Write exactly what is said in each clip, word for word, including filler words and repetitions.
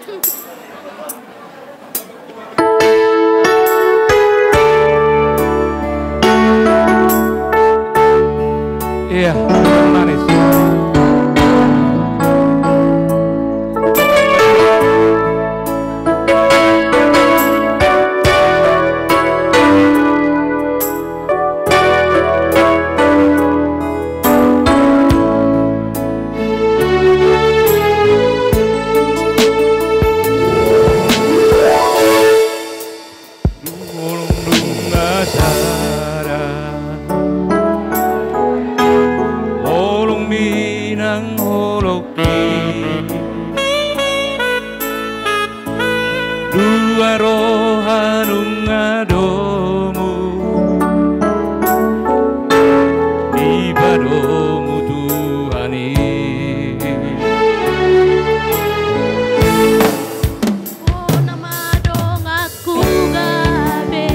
Iya, manis. Holong nunga sada, holong minang holong i. Dua roha nunga domu, dipadomu Tuhan i. Bona ma dongan ku gabe,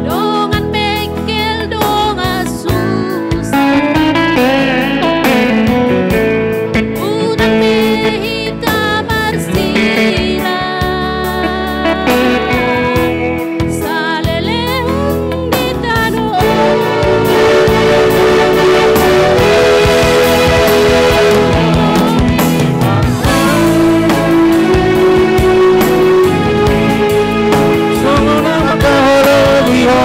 dongan bengkel, dongan susa. Unang be hita marsirang, saleleng di tano on. Songon na mangkaholongi ho,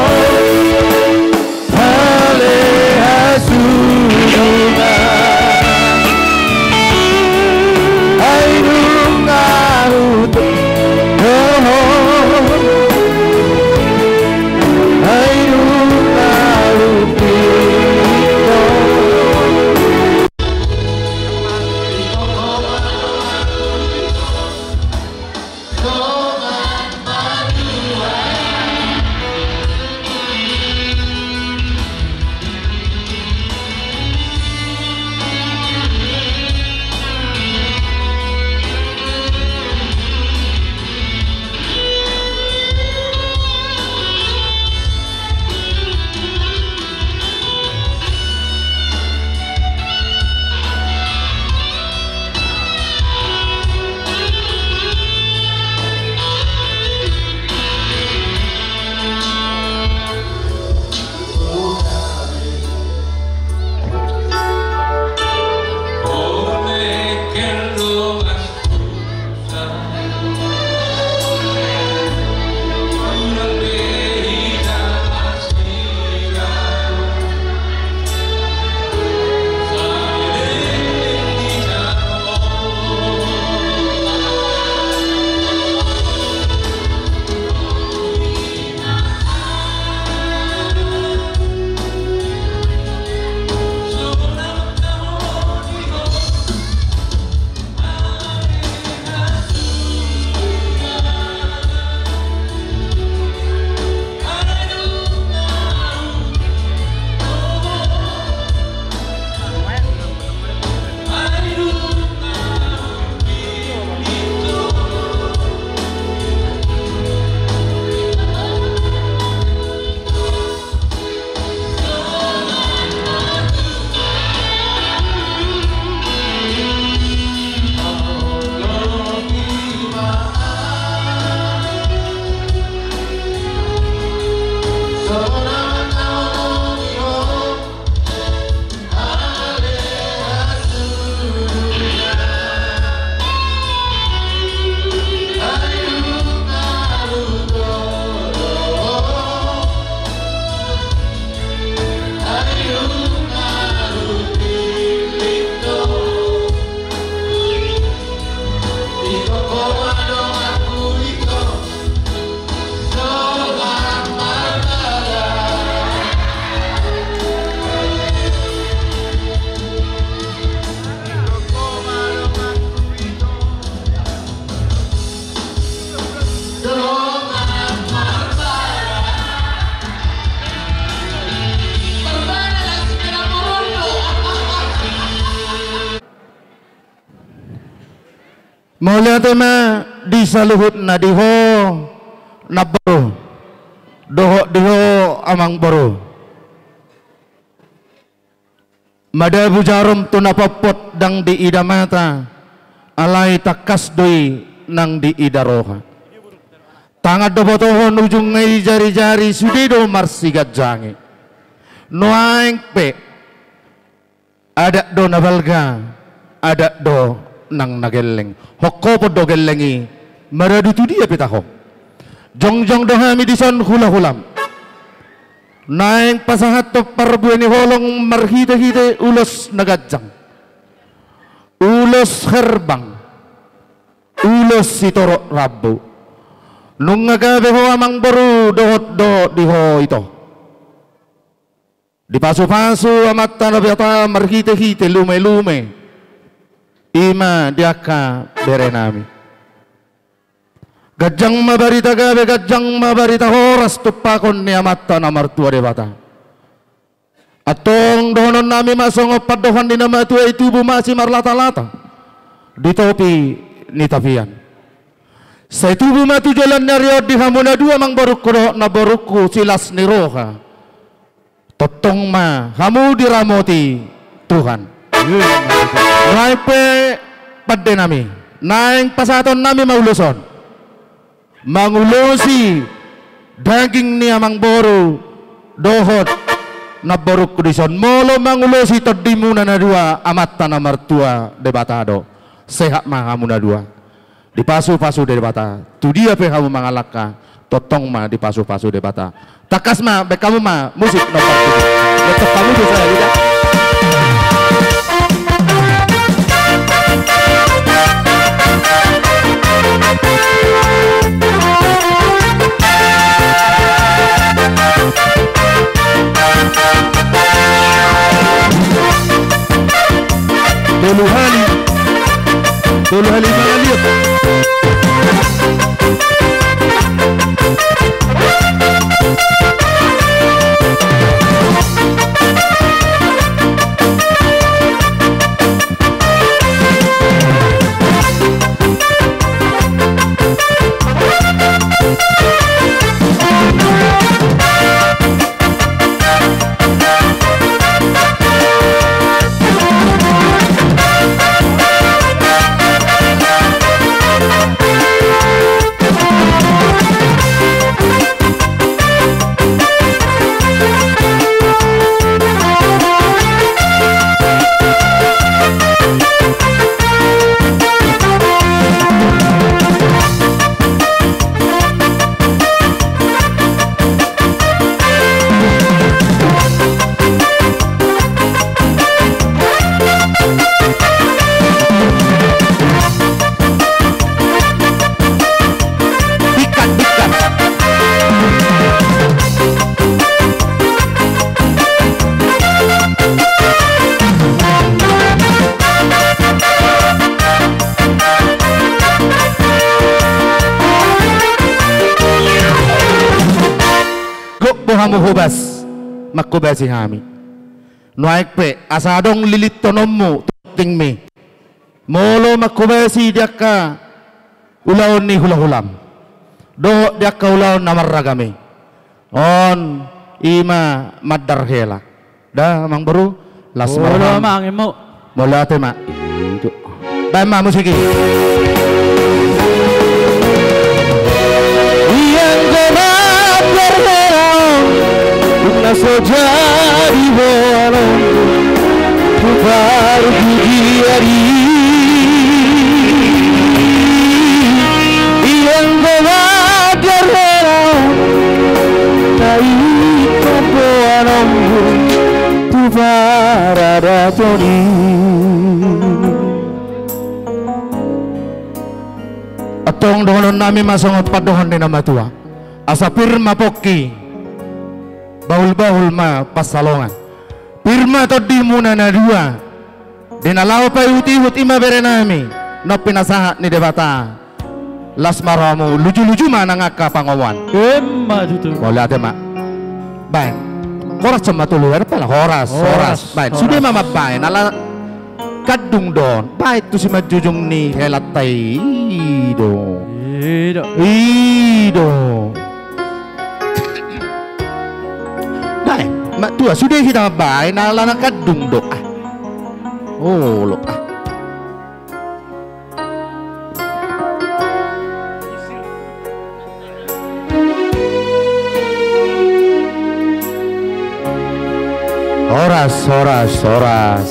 ale hasuhuton. Ai nunga hudohot, ai nunga hupintor. Mauliate ma di saluhutna, di ho namboru dohot di ho amangboru. Madabu jarom tu na pompot ndang diida mata, Alai tangkas do i nang diida roha. Tangan do botohon, ujungna i jarijari, sude do marsiganjangi. Nuaeng pe adat do na balga, adat do nang na gelleng. Hongkopon do gelleng i, maradu tu dia pe taho. Jongjong do hami dison hulahulam. Naeng pasahathon parbue ni holong marhitehite ulos na ganjang. Ulos herbang. Ulos sitorop rambu. Nunga gabe ho amangboru dohot dohot di ho ito. Dipasupasu Amanta Debata marhitehite lumelume. I ma di angka berenami. Ganjang ma barita gabe, ganjang ma barita horas tumpakon ni Amanta na martua Debata. Antong dohononnami ma songon pandohan ni na matua i, tubu ma asi marlatalata di topi ni tapian. Sai tubu ma tu joloan ni ari on di hamu na dua, amangborungku dohot namborungku, silas ni roha. Tongtong ma hamu diramoti Tuhan. Naeng pe pandenami, naeng pasahatonnami ma ulos on. Mangulosi daging ni amangboru dohot namborungku dison. Molo mangulosi tondimuna na dua, Amanta na martua Debata do. Sehat ma hamu na dua. Dipasupasu Debata. Tu dia pe hamu mangalangka, tongtong ma dipasupasu Debata. Tangkas ma, baen hamu ma musik nomor tujuh. Ia tong hamu tu saya, ya. Tolu hali. Tolu hali mangaliat. Gok do hamu hobas, manghobasi hami. Nuaeng pe, asa adong lilithononmu tu tingmi. Molo manghobasi di angka ulaon ni hulahulam dohot di angka ulaon na marragam i. On i ma mandar hela. Da, amangboru, las ma roham. Mauliate ma. Baen ma musik i. Ianggo mandar hela on, dung na so jadi boanon, tu pargudian i. Ianggo mandar hela on, na ingkon boanonmu tu paradaton i. Antong dohononnami ma songon pandohan ni na matua. Asa pir ma pongki, bahulbahul ma pansalongan. Pir ma tondimuna na dua. Di na laho paihutihut i ma berenami, na pinasahat ni Debata. Las ma rohamu, lujuluju ma nang angka pangomoan. Emma tutu. Mauliate ma. Baen. Horas ma tolu ari pala. Horas, horas. Horas, baen. Sude ma mambaen, ala kandung do on. Baen tu simanjujung ni helanta i do. I do. I do. Baen, matua, sude hita mambaen, ala na kandung do. Ah. Olo, ah. Horas, horas.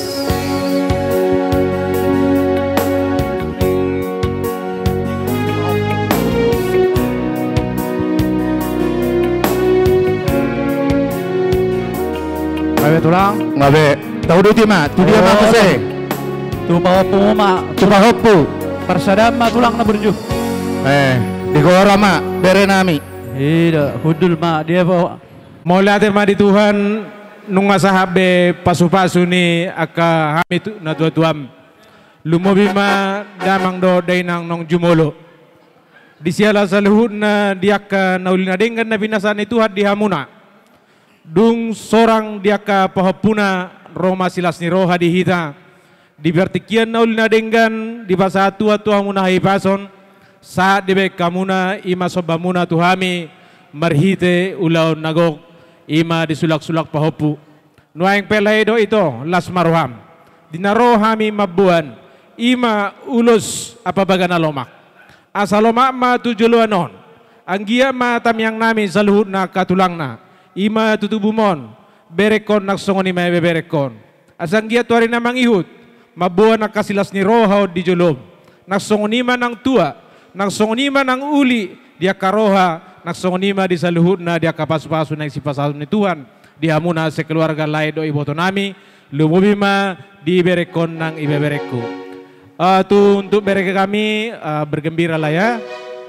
Gabe tulang. Gabe. Tauduti ma, tu dia ma muse? Tu pahompu ma. Tu pahompu. Parsadaan ma tulang na burju. Eh, digora ma, bere nami. Ida, hundul ma, dia bawa. Mauliate ma di Tuhan, nunga sahat be pasu-pasu ni angka hami tu, na tua-tuam. Lumobi ma damang dohot dainang naung jumolo. Di siala saluhutna di angka na uli na denggan na pinasahat ni Tuhan di hamuna. Dung sorang di angka pahompuna ro ma silas ni roha di hita. Di partingkian na uli na denggan, dipasahat Tuhan tu hamuna hahipason, sahat dibaen hamuna, i ma sombamuna tu hami, marhite ulaon na gok, i ma di sulak-sulak pahompu. Nuaeng pe lae do ito, las ma roham. Di na ro hami mamboan, i ma ulos apabagana lomak. Asa lomak ma tu joloan on. Anggiat ma tangiang nami saluhutna angka tulangna. I ma tu tubum on, berengkon nang songon i ma ibeberengkon. Asa anggiat tu ari na mangihut, mamboan angka silas ni roha on di jolom. Nang songon i ma nang tua, nang songon i ma nang uli, di angka roha, nang songon i ma di saluhutna, di angka pasu-pasu naeng sipasahaton ni Tuhan, di hamuna sekeluarga lae dohot iboto nami, lumobi ma diberengkon nang ibeberengku. Eh, tu, untuk bere kami, eh, bergembiralah ya.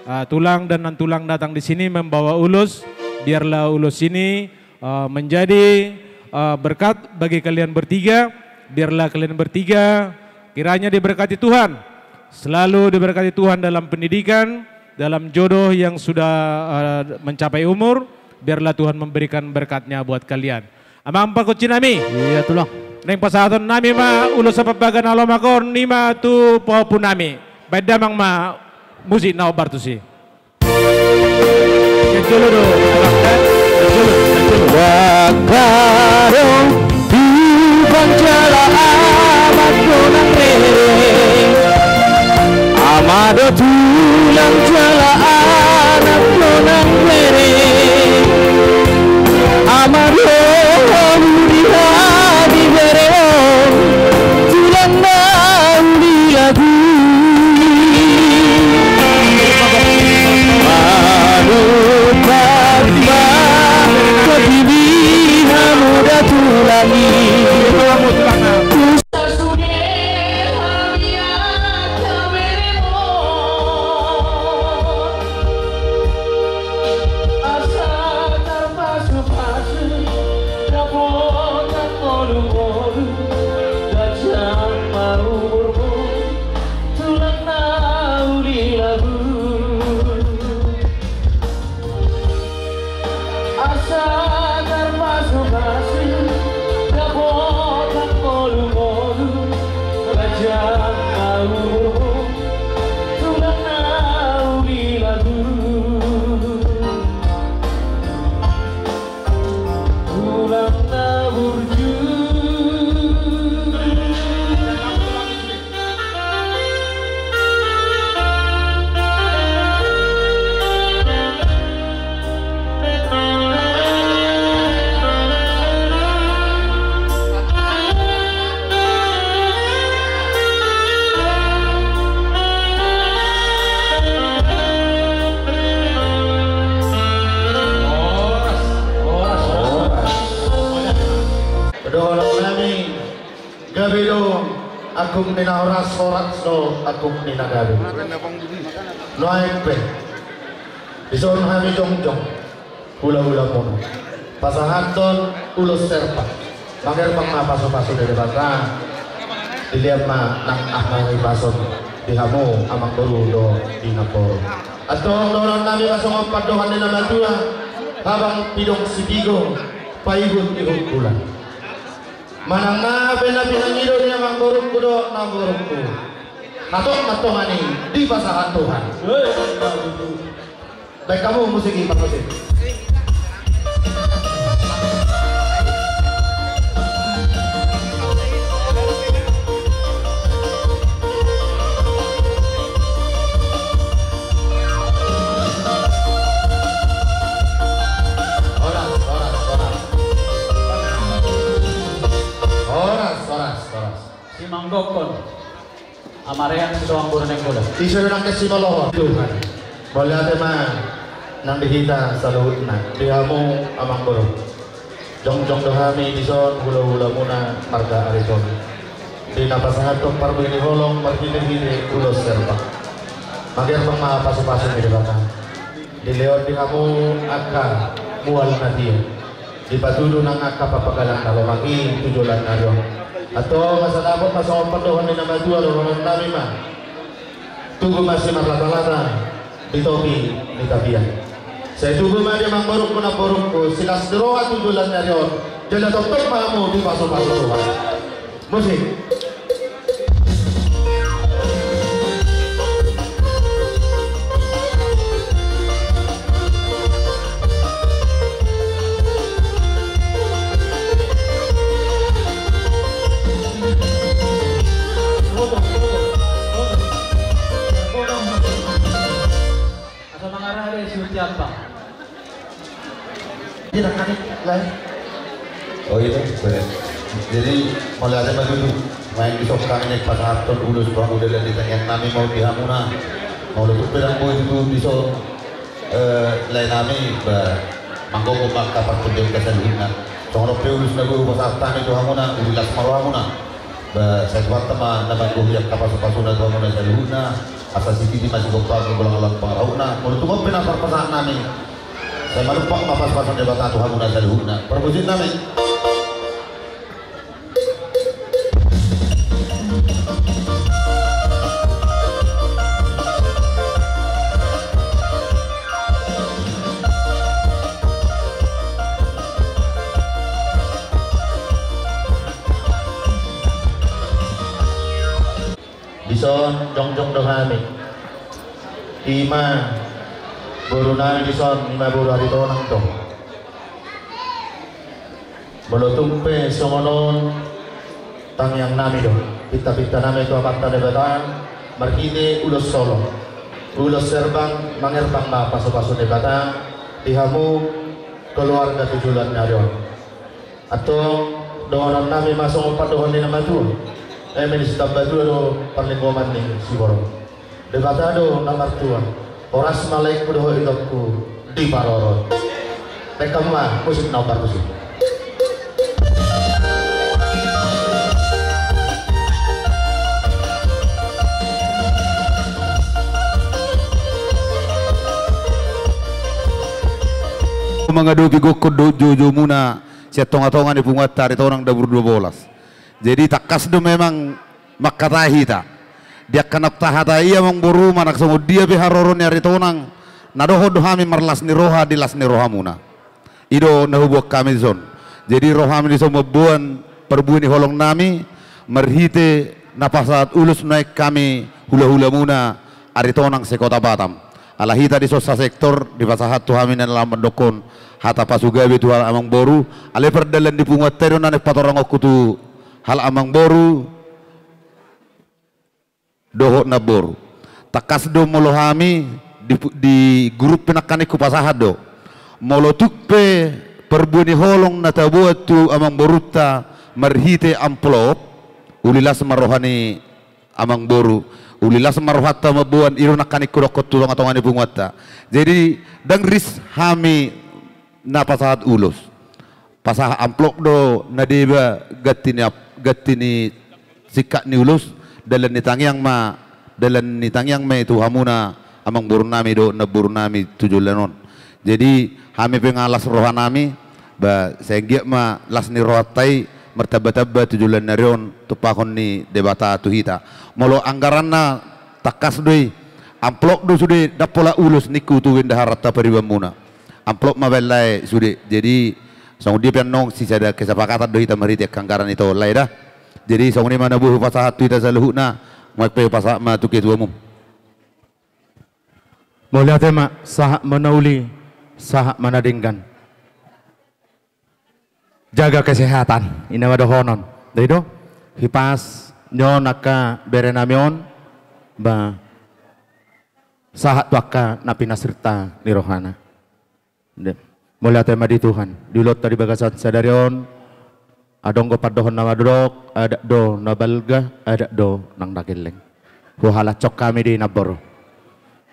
Eh, tulang dan nantulang datang di sini membawa ulos, biarlah ulos ini eh, menjadi, eh, berkat bagi kalian bertiga. Biarlah kalian bertiga kiranya diberkati Tuhan, selalu diberkati Tuhan dalam pendidikan, dalam jodoh yang sudah, eh, mencapai umur. Biarlah Tuhan memberikan berkat-Nya buat kalian. Amang pargonsi nami. Iya, tulang. Naeng pasahaton nami ma ulos apabagana lomak on, i ma tu pahompu nami. Baen damang ma musik na hombar tusi. Ndang adong tulang jala anak do nang bere. Ama do tulang jala anak do nang bere. Ama do uli di bere on. Tulang na uli lagu. Manumpak ma, tapi di hamu da tulang i. Asa tarpasu-pasu, dapotan ngolu-ngolu, ganjang ma umurmu, tulang na uli lagu. Asa tarpasu-pasu, dapotan ngolu-ngolu, ganjang ma umurmu, tulang na uli lagu. Tulang na burju. Dohonon nami, gabe do angkup ni na horas, horas do angkup ni na gabe. Nuaeng pe, dison hami jongjong, hula-hulamuna, pasahathon ulos serpa. Mangerbang ma pasu-pasu ni Debata. Dilehon ma nang hahipason di hamu amangboru dohot di namboru. Antong dohonon nami ma songon pandohan ni na matua: Habang pidong sipigo, paihut-ihut bulan. Manang na pe na pinangido ni amangborungku dohot namborungku, hatop ma tongan i dipasahat Tuhan. Baen hamu musik i, parmusik. Horas, horas, horas. Simanggokkon. Amarean si Tuhan Guru Nenggolan. Iso do nangkin simolohon. Tuhan. Mauliate ma nang di hita saluhutna. Di hamu amangboru. Jongjong do hami dison hulahulamuna marga Aritonang. Di na pasahathon parbue ni holong marhitehite ulos serbang. Magerbang ma pasupasu ni Debata. Dilehon di hamu angka mual na tio. Dipatudu nang angka parpanggalan na lomak i tu joloan ni ari on. Antong asa dapot ma songon pandohan ni na matua dohononnami ma. Tubu ma simarlatalata di topi ni tapian. Sai tubu ma di amangborungku namborungku silas ni roha tu joloan ni ari on. Jala tongtong ma hamu dipasupasu Tuhan. Musik. Asa mangarade si Uti Ampang. Iya, kan, lae. Oh iya, bener. Jadi, mauliate ma tutu. Main di sokang ini pasahathon ulos tu hamu dalan di tangiangnami, molo di hamuna. Molo tu pedang boy tutu di so, eh, laenami, ba, manggomgom angka partondion saluhutna. Songon on pe ulos na boi hupasahat hami tu hamuna, uli las ma rohamuna. Ba, sai Tuhanta ma na manggohi angka pasupasuna tu hamuna saluhutna, asa sititi ma sigompa ni golang-golang pangarahutna, molo tung pe na parpasahatnami. Sai malumpak ma pasupasu ni Debata tu hamuna saluhutna. Parmusik nami. Dison jongjong do hami. Ima boru nami dison, ima boru Aritonang do. Molo tung pe songon on, tangiang nami do, pinta-pinta nami tu Amanta Debata marhite ulos holong, ulos serbang, mangerbang ma pasupasu ni Debata di hamu keluarga tu joloan ni ari on. Antong dohonon nami ma songon pandohan ni na matua. Eme ni Sitambatua do parlinggoman ni siborok. Debata do na martua. Horas ma laengku dohot itongku diparorot. Baen hamu ma musik na hombar tusi. Mangadopi gokhon dohot joujou muna sian tonga-tonga ni punguanta Aritonang Dapur dua bolas. Jadi tangkas do memang mangkatai hita. Di angka na tahatai i amangboru, manang songon dia pe haroro ni Aritonang, na dohot do hami marlas ni roha di las ni rohamuna. I do na huboan hami dison. Jadi ro hami dison mamboan parbue ni holong nami marhite na pasahat ulos nuaeng hami hula-hulamuna Aritonang se-Kota Batam. Ala hita dison sasektor dipasahat tu hami na laho mandokkon hata pasugabe tu halak amangboru, alai pardalan ni punguanta i do na naeng patorangonku tu halak amangboru dohot namboru. Tangkas do molo hami di, di grup pe nangkaning hupasahat do. Molo tung pe parbue ni holong na taboan tu amangborunta marhite amplop, uli las ma roha ni amangboru, uli las ma rohanta mamboan, i do nangkaning hudokkon tu tonga-tonga ni punguanta. Jadi ndang ris hami na pasahat ulos. Pasahat amplop do na deba ganti ni ap-, ganti ni singkat ni ulos, dalan ni tangiang ma, dalan ni tangiang ma i tu hamuna amangboru nami dohot namboru nami tu joloan on. Jadi hami pe nga las roha nami, ba sai anggiat ma las ni rohanta i martamba-tamba tu joloan ni ari on tumpahon ni Debata tu hita. Molo anggaranna tangkas do i, amplop do sude, ndang pola ulos ningku tu indaharanta paribanmuna. Amplop ma baen lae sude. Jadi songon dia pe annon sisada kesepakatan do hita marhite anggaran i, to lae da. Jadi songon i ma na boi hupasahat tu hita saluhutna, nuaeng pe hupasahat ma tu ketuamum. Mauliate ma, sahat ma na uli, sahat ma na denggan. Jaga kesehatan, i nama dohonon. Jadi do, hipas ni on angka bere nami on, ba, sahat tu angka na pinasirta ni rohana. Mauliate ma di Tuhan, di ulaonta di bagasan sadari on, Adong do pandohan na mandok, adat do na balga, adat do nang na gelleng. Huhalashon hami do i namboru.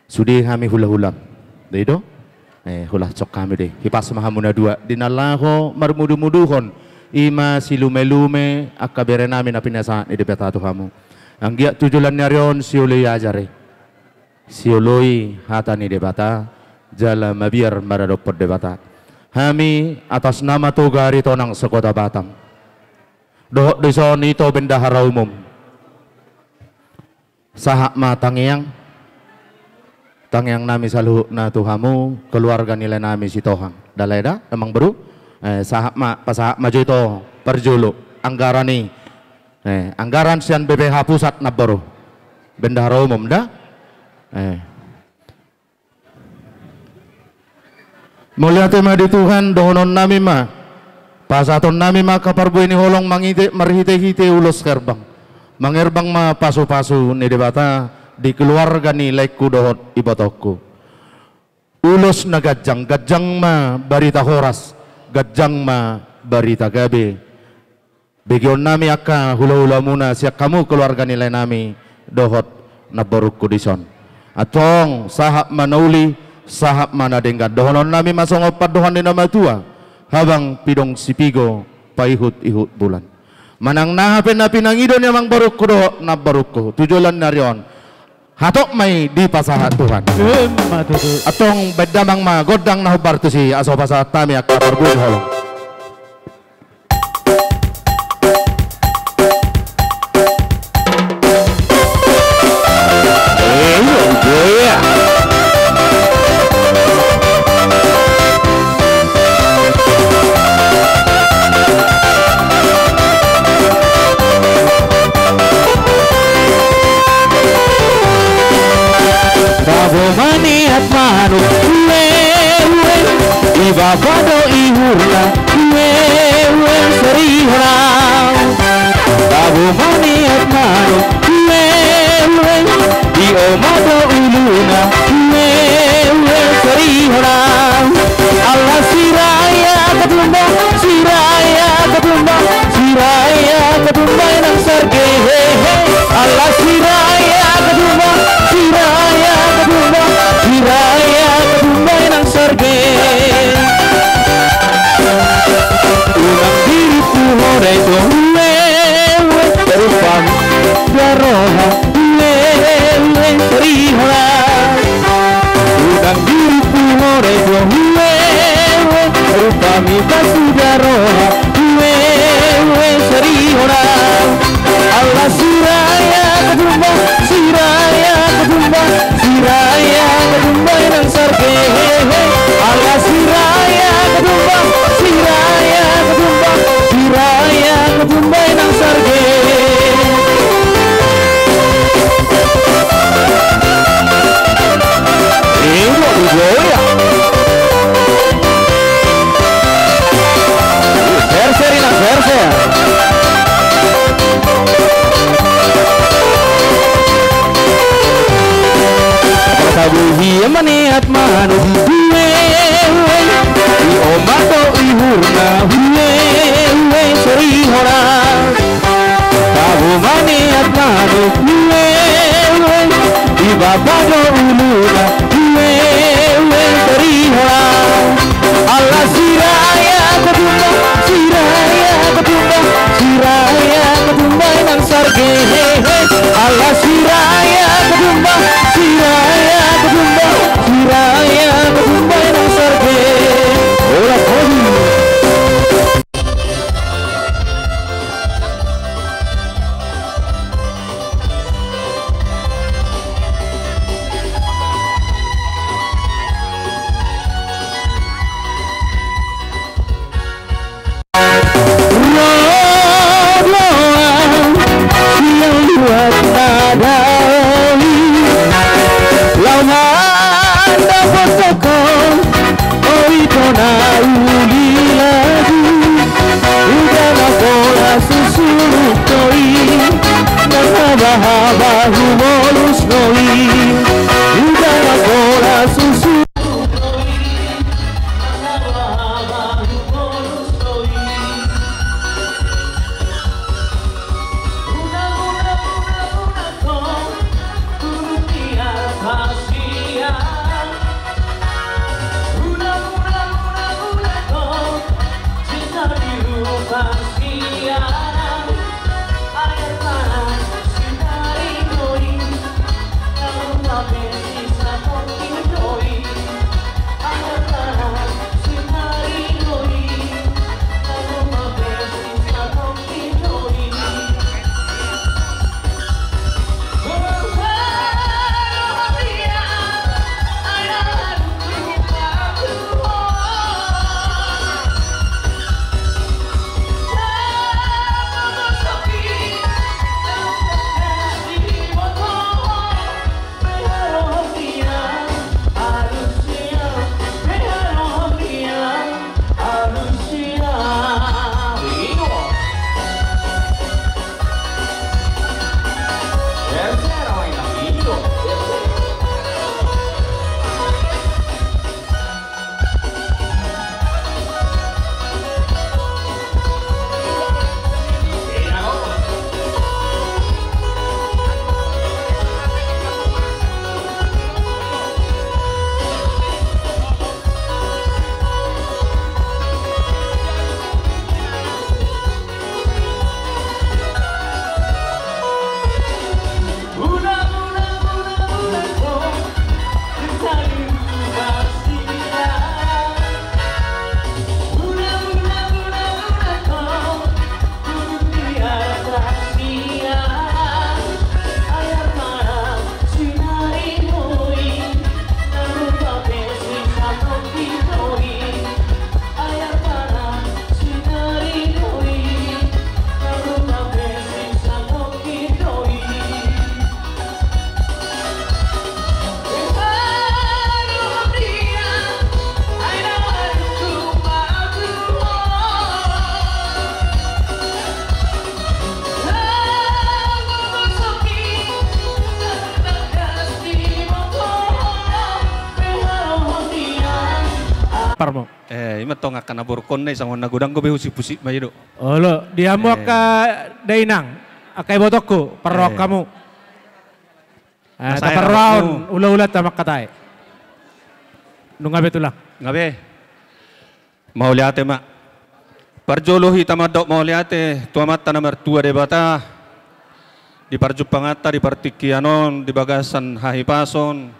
Sude hami hulahulam. Do i do? Eh, huhalashon hami do i. Hipas ma hamu na dua. Di na laho marmudumuduhon. I ma silumelume angka berenami na pinasahat ni Debata tu hamu. Anggiat tu joloan ni ari on sioloi ajar i. Sioloi hata ni Debata, jala mabiar maradophon Debata. Hami atas nama Toga Aritonang se-Kota Batam. Dohot dison ito bendahara umum. Sahat ma tangiang. Tangiang nami saluhutna tu hamu, keluarga ni lae nami Sitohang. Da lae da, amangboru. Eh, sahat ma, pasahat ma jo ito parjolo. Anggaran i. Eh, anggaran sian B P H pusat namboru. Bendahara umum da. Eh. Mauliate ma di Tuhan, dohonon nami ma. Pasahaton nami ma angka parbue ni holong mangite-, marhitehite ulos herbang. Mangerbang ma pasupasu ni Debata di keluarga ni laengku dohot ibotongku. Ulos na ganjang, ganjang ma barita horas, ganjang ma barita gabe. Begeon nami angka hulahulamuna sian hamu keluarga ni lae nami dohot namborungku dison. Antong sahat ma na uli, sahat ma na denggan. Dohonon nami ma songon pandohan ni na matua, habang pidong sipigo, paihutihut bulan. Manang na hape na pinangido ni amangborungku dohot namborungku tu joloan ni ari on, hatop ma i dipasahat Tuhan. Emma tutu. Antong baen damang ma gondang na hombar tusi asa pasahat hami angka parbue ni holong. Tabo maniat manuk, ue, ue, di bapa do ihurna, ue, ue, sorihonan. Tabo maniat manuk, ue, ue, di oma do uluna, ue, ue, sorihonan. Ala Siraia Ketumbar, Siraia Ketumbar, Siraia Ketumbar nang sarge, he, he. Ala Siraia Ketumbar, Siraia Ketumbar, Siraia Ketumbar nang sarge. Unang diripu ho da ito, ue, ue, rupam, da roha, ue, ue, sorihonan. Unang diripu ho da ito, ue, ue, rupami pasu da roha, ue, ue, sorihonan. Ala Siraia Ketumbar, Siraia Ketumbar, Siraia Ketumbar nang sarge, he, he. Ala Siraia Ketumbar, Siraia Ketumbar, Siraia Ketumbar nang sarge. Ido, ido, ya. Verse, Rina, verse. Tabo maniat manuk, ue, ue, di oma do ihurna, ue, ue, sorihonan. Tabo maniat manuk, ue, ue, di bapa do uluna, ue, ue, sorihonan. Ala Siraia Ketumbar, Siraia Ketumbar, Siraia Ketumbar nang sarge, he, he. Ala Siraia Ketumbar, Siraia Ketumbar, Siraia Ketumbar nang sarge. Hola, hola. Ro do au sian luat na dao i, laho mandapothon ho, o ito na uli lagu. Uda na pola susuru ho i, na habahaba humolus ho i. Uda na pola susuru ho i, na habahaba humolus ho i. parmu. Eh, ima tong angka na borukon na i, songon na godang do be husip-husip ma i do. Olo, di hamu Eh. angka dainang, angka ibotongku, parrohahon Eh. hamu. Eh, Na sai taparrohahon, rahatmu. hula-hulanta mangkatai. Nunga be tulang. Nga be. Mauliate ma. Parjolo hita mandok mauliate tu Amanta na martua Debata. Di parjumpanganta di partingkian on, di bagasan hahipason,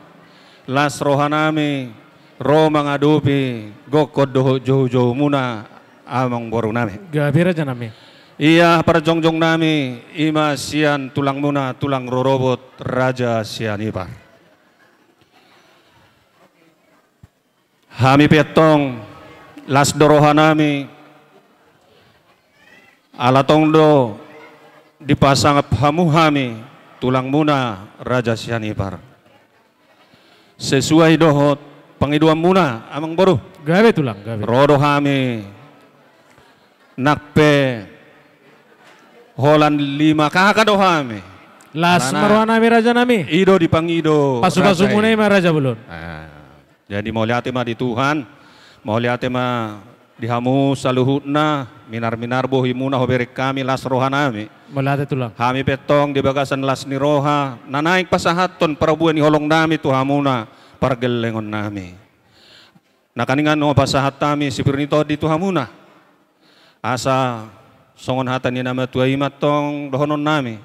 las rohanami ro mangadopi gokhon dohot joujoumuna, amangborunami. Gabe rajanami. Ia parjongjongnami, ima sian tulangmuna, tulang rorobot, Raja Sianipar. Hami pe antong, las do rohanami, ala tong do dipasangap hamu hami, tulangmuna, Raja Sianipar. Sesuai dohot pangidoanmuna, amangboru. Gabe tulang, gabe. Ro do hami, nang pe holan lima K H do hami. Las Alana ma rohanami, rajanami. I do dipangido Pasu-pasumuna raja i. i ma, raja bolon. Ah, jadi mauliate ma di Tuhan, mauliate ma di hamu saluhutna, minar-minar bohimuna hubereng hami las rohanami. Mauliate tulang. Hami pe antong di bagasan las ni roha, na naeng pasahathon parbue ni holongnami tu hamuna, pargellengonnami. Nangkiningan hupasahat hami sipir ni tondi tu hamuna. Asa songon hata ni na matua i ma antong dohononnami: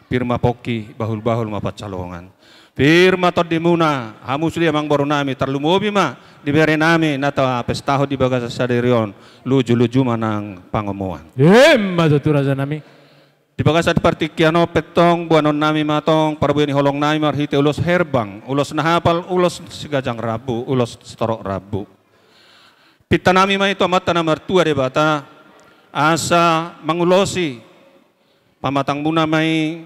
Pir ma pongki, bahul-bahul ma pansalongan. Pir ma tondimuna, hamu sude amangborunami, tarlumobi ma di berenami na tapestahon di bagasan sadari on, luju-luju ma nang pangomoan. Emma tutu, rajanami. Di bagasan partingkian on pe antong, boanonnami ma antong parbue ni holongnami marhite ulos herbang, ulos na hapal, ulos siganjang rambu, ulos sitorop rambu. Pintanami ma i tu Amanta na martua Debata, asa mangulosi pamatangmuna ma i,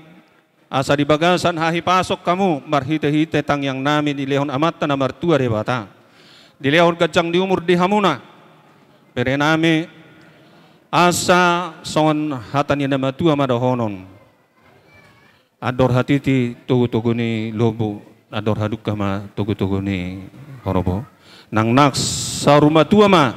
asa di bagasan hahipason hamu marhite-hite tangiangnami dilehon Amanta na martua Debata. Dilehon ganjang ni umur di hamuna, berenami, asa songon hata ni na matua ma dohonon: Andor hatiti togu-togu ni lombu, andor hadungka ma togu-togu ni horbo. Nang na saur matua ma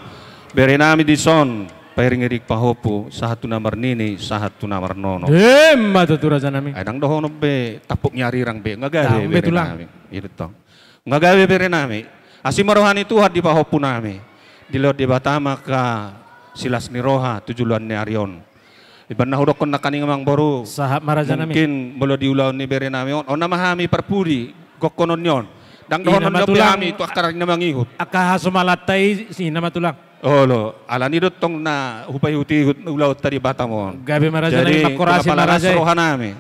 berenami dison, pairing-iring pahompu, sahat tu na marnini, sahat tu na marnono. Emma tutu, rajanami. Ai ndang dohonon be tampuk ni arirang be, nga gabe. Tampuk be, tulang. Berenami. I do tong. Nga gabe, berenami. Asi ma roha ni Tuhan di pahompunami. Dilehon Debata ma angka silas ni roha tu joloan ni ari on. Ibaen na hudokkon nangkaning, amangboru. Sahat ma, rajanami. Mungkin molo di ulaon ni berenami on, on nama hami parpudi gokhononni on. Ndang dohonon dope hami tu angka na mangihut. Angka hasomalanta i, ina ma, tulang. Olo, alani do tong na hupaihut-ihut ulaonta di Batam on. Gabe ma, rajanami. Jadi, mangkorasi ma, raja i. Las rohanami.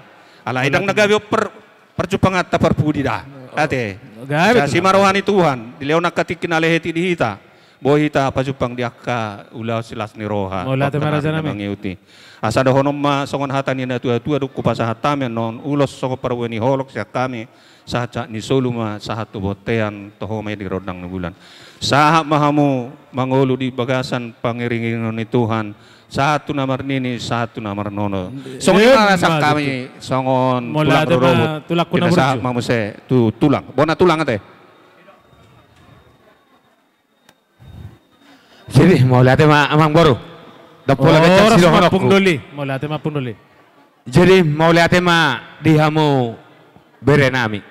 Alai ndang na gabe on per- parjumpanganta parpudi da. Oh, ate. Gabe tutu. Asi ma roha ni Tuhan, dilehon angka tingki na lehet i di hita. Boi hita pajumpang di angka ulaon silas ni roha. Mauliate ma, rajanami. Mangihut i. Asa dohonon ma songon hata ni na tua-tua, dung hupasahat hami annon ulos songon parbue ni holong sian hami, sahat-sahat ni solu ma sahat tu bontean, toho ma i di rondang ni bulan. Sahat ma hamu mangolu di bagasan pangiring-iringon ni Tuhan, sahat tu na marnini, sahat tu na marnono. Songon i ma rasan hami, songon tulang rorobot. Mauliate ma, tulangku na burju. Pinasahat ma muse tu tulang. Bona tulang, ate. Jadi, mauliate ma, amangboru. Ndang pola ganjang sidohononku. Horas ma, Ompung Doli. Mauliate ma, Ompung Doli. Jadi, mauliate ma di hamu berenami.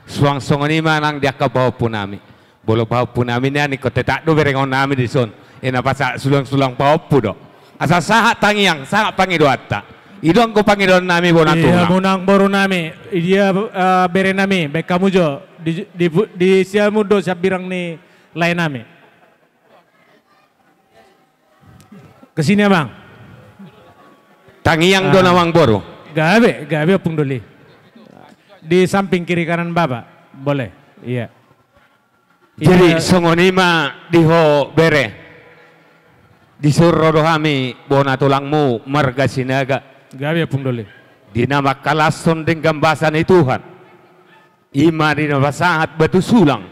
Suang songon i ma nang di angka pahompunami. Molo pahompunami nian, ingkon tetap do berengonnami dison. Ina pasahat sulang-sulang pahompu do. Asa sahat tangiang, sahat pangidoanta. I do anggo pangidoannami, bona tulang. Ia, amangborunami, i dia, eh, berenami, baen hamu jo, di, di, di siamun do sambirang ni laenami. Ke sini, Amang. Tangiang do, ah, amangboru. Gabe, gabe, Ompung Doli. Di samping kiri kanan Bapak, boleh. Iya. Jadi, iya, songon i ma di ho, bere. Dison ro do hami, bona tulangmu, marga Sinaga. Gabe, Ompung Doli. Di na mangkalashon denggan basa ni Tuhan. I ma di na pasahat batu sulang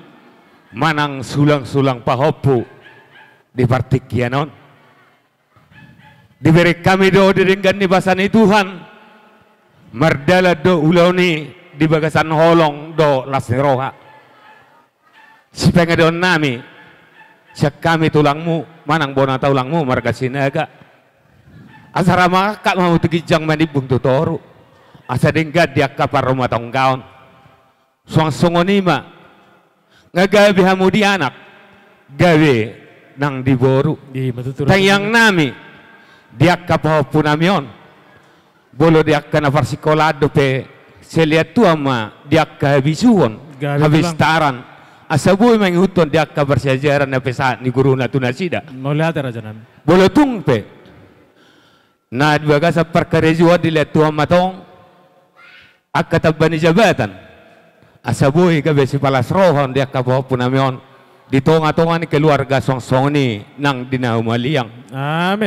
manang sulang-sulang pahompu di partingkian on. Dibereng hami do di denggan ni basa ni Tuhan, mardalan do ulaon i di bagasan holong dohot las ni roha. Sipangidoannami, Sian hami tulangmu manang bona tulangmu marga Sinaga. Asa ra mangangkat ma hamu tu ginjang, manimbung tu toru, asa denggan di angka parrumatonggaon. Suang songon i ma, nga gabe hamu di anak, gabe nang di boru. Tangiang nami di angka pahompu nami on, molo di angka na parsikolaan dope, sai lean Tuhan ma di angka habisuhon, habistaran, asa boi mangihuthon di angka parsiajaran na pesahat ni guruna tu nasida. Molo tung pe na di bagasan parkarejoan, dilean Tuhan ma tong angka tamba ni jabatan, asa boi gabe sipalas roha on di angka pahompu nami on di tonga-tonga ni keluarga, suang songon i nang di na humaliang.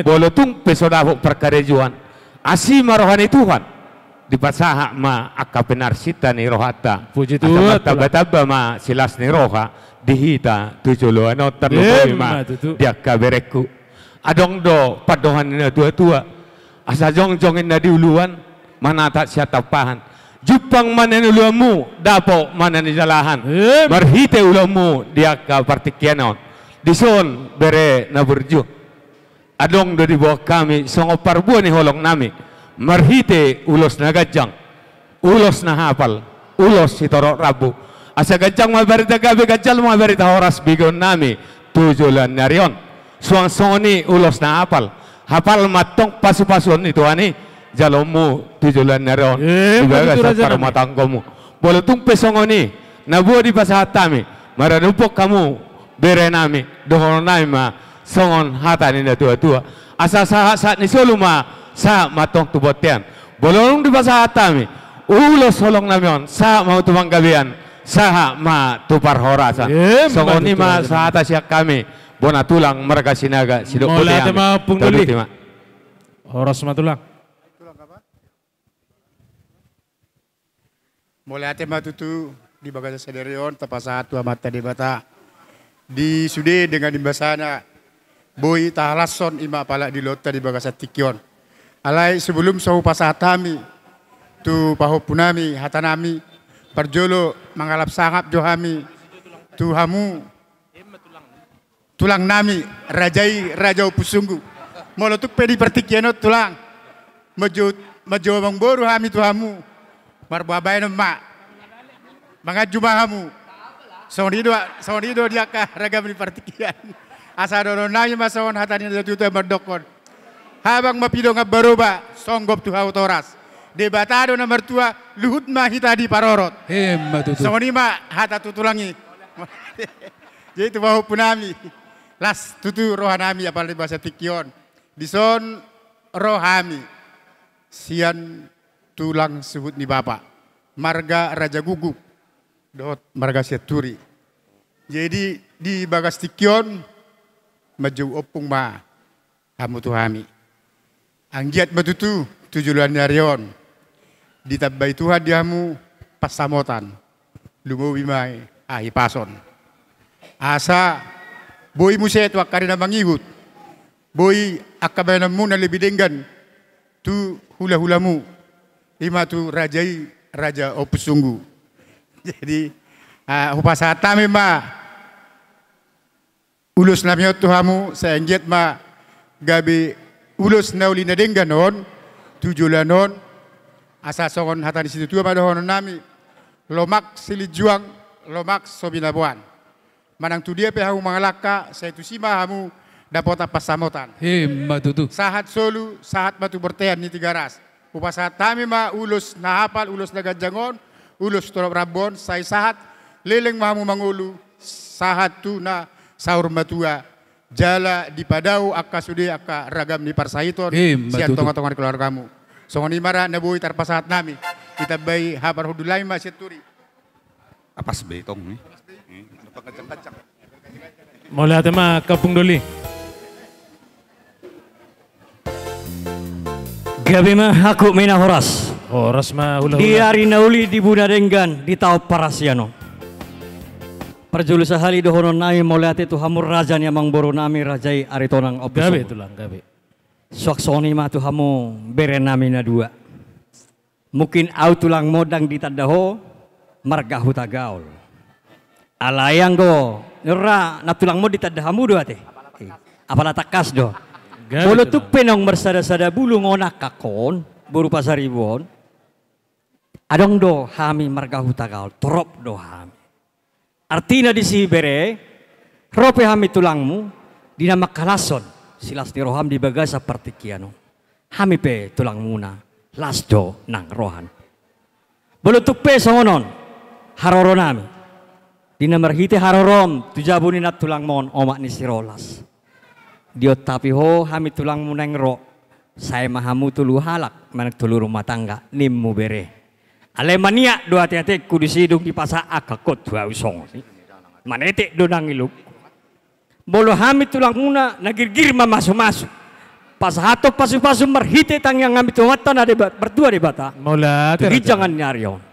Molo tung pe so dapot parkarejoan, asi ma roha ni Tuhan, dipasahat ma angka pinarsinta ni rohanta, asa martamba-tamba ma silas ni roha di hita tu joloan on, tarlumobi ma di angka berengku. Adong do pandohan ni na tua-tua, asa jongjong inna di uluan, manatap sian tampahan. Jumpang ma na niuluanmu, dapot ma na nijalahan, marhite ulaonmu di angka partingkian on. Dison bere na burju, adong do diboan hami songon parbue ni holong nami, marhite ulos na ganjang, ulos na hapal, ulos sitorop rambu. Asa ganjang ma barita gabe, ganjang ma barita horas, begeon nami tu joloan ni ari on. Suang songon i ulos na hapal, hapal ma tong pasu-pasuon ni Tuhan i jaloonmu tu joloan ni ari on di bagasan parrumatanggaonmu. Molo tung pe songon i na boi dipasahat hami, maradophon hamu bere nami, dohonon nami ma songon hata ni na tua-tua: Asa sahat-sahat ni solu ma sahat ma tong tu bontean. Molo dung dipasahat hami ulos holong nami on, sahat ma tu panggabean, sahat ma tu parhorasan. Songon i ma sahata sian hami bona tulang marga Sinaga, sidok boti hami. Horas ma tulang. Mauliate ma tutu. Di bagasan sadari on tapasahat tu Amanta Debata di sude denggan ni basana, boi tahalashon i ma apala di ulaonta di bagasan tingki on. Alai sebelum so hupasahat hami tu pahompu nami hata nami, parjolo mangalap sangap jo hami tu hamu tulang nami, raja i, raja Ompu Sunggu. Molo tung pe di partingkian on tulang, manjou, manjou amangboru hami tu hamu, marboa baenon ma, manganju ma hamu. Songon i do, songon i do di angka ragam ni partingkian. Asa dohonon nami ma songon hata ni na tua-tua mandokkon: Habang ma pidongan baroba, songgop tu hau toras. Debata do na martua, luhut ma hita diparorot. Songon i ma hata tu tulang i. Jadi tu pahompu nami, las tutu roha nami apala di bagasan tingki on. Dison ro hami sian tulang suhut ni bapa, marga Raja Guguk dohot marga Sianturi. Jadi di bagas tingki on manjou ompung ma hamu tu hami. Anggiat ma tutu tu joloan ni ari on ditambai Tuhan di hamu pansamotan, lumobi ma hahipason. Asa boi muse tu angka ari na mangihut, boi angka baenonmuna lebih denggan tu hula-hulamu, i ma tu raja i, raja Ompu Sunggu. Jadi, ah, hupasahat hami ma ulos nami on tu hamu, sai anggiat ma gabe ulos na uli na denggan on tu joloan on. Asa songon hata ni situatua ma dohonon nami: Lomak silinjuang, lomak so binaboan. Manang tu dia pe hamu mangalangka, sai tusi ma hamu dapotan pansamotan. Ima tutu. Sahat solu, sahat ma tu bontean ni Tigaras. Hupasahat hami ma ulos na hapal, ulos na ganjang on, ulos torop rambu on, sai sahat leleng ma hamu mangolu, sahat tu na saur matua, jala dipadao angka sude angka ragam ni parsahiton sian tonga-tonga ni keluargamu. Songon i ma ra na boi tarpasahat nami, ditambai haparhundul nami ma Sianturi. Apas be tong ni. Mauliate ma Kampung Doli. Gabe ma haku mina horas. Horas ma hula-hula. Di ari na uli, di buna denggan, di taon parasian on. Parjolo sahali dohonon nami mauliate tu hamu raja ni amangboru nami, raja i Aritonang Ompu Sunggu. Gabe tulang, gabe. Suang songon i ma tu hamu bere nami na dua. Mungkin au tulang, modang ditanda ho marga Hutagaol. Alai anggo Nora na tulangmon ditanda hamu do ate. Apala tangkas do. Gabe tulang. Molo tung pe naung marsada-sada bulung on angkangkon, boru Pasaribu on. Adong do hami marga Hutagaol, torop do hami. Artina disi bere, ro pe hami tulangmu, di na mangkalashon silas ni roham di bagasan partingkian on. Hami pe tulangmuna, las do nang rohana. Molo tung pe songon on, haroronami. Di na marhite harorom, tu jabu ni na tulangmon, omak ni si Rolas. Diontapi ho hami tulangmu naeng ro, sai ma hamu tolu halak, manang tolu rumah tangga, nimmu bere. Alai maniak do ate-atengku disi dung dipasahat angkangkon tu ahu songon i. Manetek do nang ilungku. Molo hami tulangmuna na girgir mamasu-masu. Pasahathon pasu-pasu marhite tangiang hami tu Amanta na Deba-, martua Debata. Mauliate. Tu ginjangan ni ari on.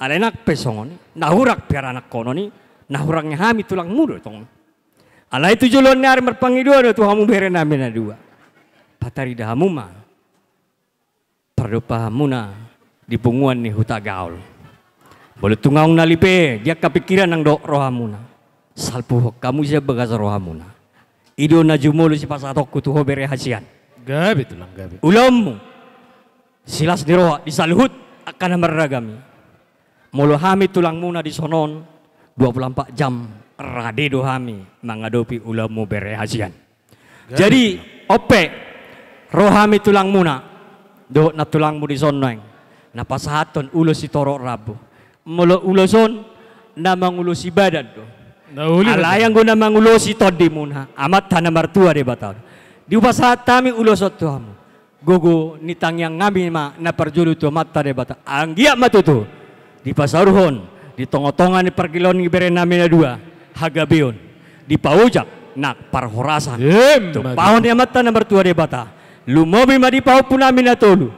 Alai nang pe songon i, na hurang pe aranakhonon i, na hurang ni hami tulangmu do tong. Alai tu joloan ni ari marpangidoan do tu hamu berenami na dua. Patarida hamu ma pardompahanmuna di punguan ni Hutagaol. Molo tung naung na lipe, di angka pingkiran nang dohot rohamuna. Salpuhon hamu sian bagas rohamuna. I do na jumolo sipasahatonku tu ho bere hasian. Gabe tulang, gabe. Ulaonmu. Silas ni roha di saluhut angka na marragam i. Molo hami tulangmuna di son on, dua puluh empat jam rade do hami mangadopi ulaonmu bere hasian. Gabe. Jadi, on pe, ro hami tulangmuna, dohot na tulangmu di son nuaeng, na pasahathon ulos sitorop rambu. Molo ulos on, na mangulosi badan do. Na uli do. Alai anggo na mangulosi tondimuna, Amanta na martua Debata. Dipasahat hami ulos on tu hamu. Gogo ni tangiang nami ma na parjolo tu Amanta Debata. Anggiat ma tutu dipasaurhon di tonga-tonga ni pargellengkon ni berenami na dua hagabeon, dipaojak nang parhorasan. Emma tutu. Tumpahon ni Amanta na martua Debata. Lumobi ma di pahompunami na tolu.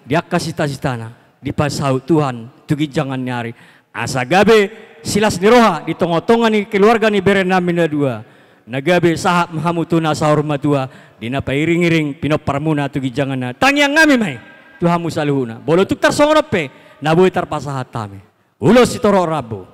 Di angka sita-sitana dipasaut Tuhan tu ginjangan ni ari. Asa gabe silas ni roha di tonga-tonga ni keluarga ni berenami na dua. Na gabe sahat ma hamu tu na saur matua, di na pairing-iring pinomparmuna tu ginjangan ni ari. Tangiang nami ma i tu hamu saluhutna. Molo tung tarsongon on pe, na boi tarpasahat hami ulos sitorop rambu.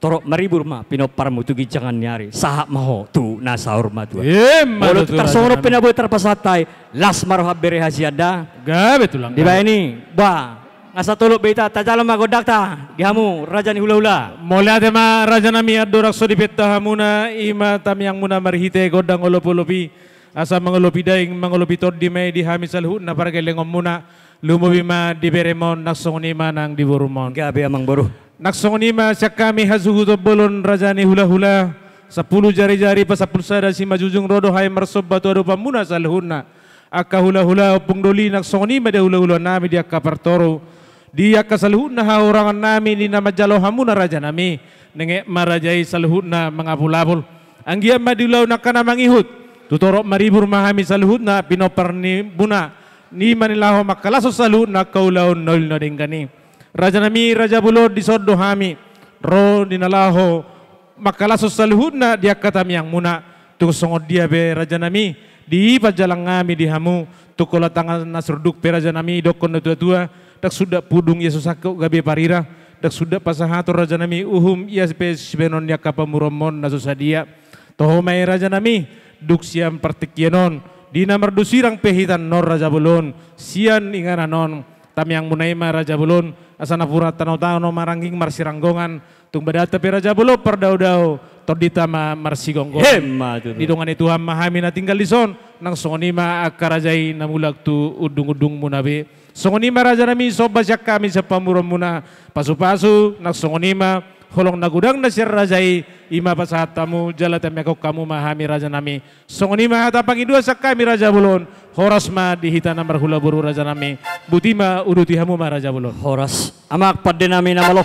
Torop maribur ma pinomparmu tu ginjangan ni ari, sahat ma ho tu na saur matua. Emma tutu. Molo tung tarsongon on pe na boi tarpasahat hami, las ma roham bere hasian da. Gabe tulang, gabe. Dibaen i, ba, nga satolop be hita, tajalo ma gondangta di hamu raja ni hula-hula. Mauliate ma rajanami, andorang so dipenta hamuna, i ma tangiangmuna marhite gondang olop-olop i, asa mangolopi daing, mangolopi tondi ma i di hami saluhutna pargellengonmuna. Lumobi ma di beremon, nang songon i ma nang di borumon. Gabe amang boru. Nang songon i ma sian hami hasuhuton bolon raja ni hula-hula, sampulu jari-jari pasampulu sada simanjujung, ro do hami marsomba tu adopanmuna saluhutna. Angka hula-hula ompung doli, nang songon i ma di hula-hula nami di angka partoru, di angka saluhutna hahurangan nami di na manjalo hamuna rajanami. Nenget ma raja i saluhutna mangapul-apul. Anggiat ma di ulaon angka na mangihut, tu torop maribur ma hami saluhutna pinomparmuna, i ma na laho mangkalashon saluhutna angka ulaon na uli na denggan i. Rajanami, raja bolon, dison do hami ro di na laho mangkalashon saluhutna di angka tangiangmuna. Tung songon dia pe rajanami, dipajalang hami di hamu, tung holan tangan na surduk pe rajanami, didokkon na tua-tua, ndang suda pudung ia so sangkot gabe parira, ndang suda pasahaton rajanami uhum ia pe sibahenon ni angka pamoruonmon na so sadia. Toho ma i rajanami, dung sian partingkian on, di na mardusirang pe hita annon raja bolon, sian inganan on, tangiangmuna i ma raja bolon, asa napuran tano-tano marangging marsiranggongan, tung badanta pe raja bolon pardao-dao, tondinta ma marsigomgoman. Emma tutu. Didongani Tuhan ma hami na tinggal dison, nang songon i ma angka raja i na mulak tu undung-undungmuna be. Songon i ma rajanami, somba sian hami sian pamoruonmuna, pasu-pasu, nang songon i ma holong na godang na sian raja i, i ma pasahat hamu, jala tangiangkon hamu ma hami rajanami. Songon i ma hata pangidoan sian hami raja bolon, horas ma di hita na marhula boru rajanami. Boti ma, uduti hamu ma raja bolon. Horas. Amang pandenami na malo.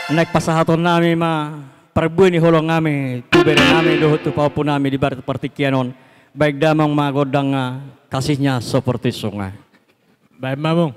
Naeng pasahatonnami ma parbue ni holongnami tu berenami dohot tu pahompunami di bar-, partingkian on. Baen damang ma gondangna, kasihnya seperti sungai. Baen ma amang.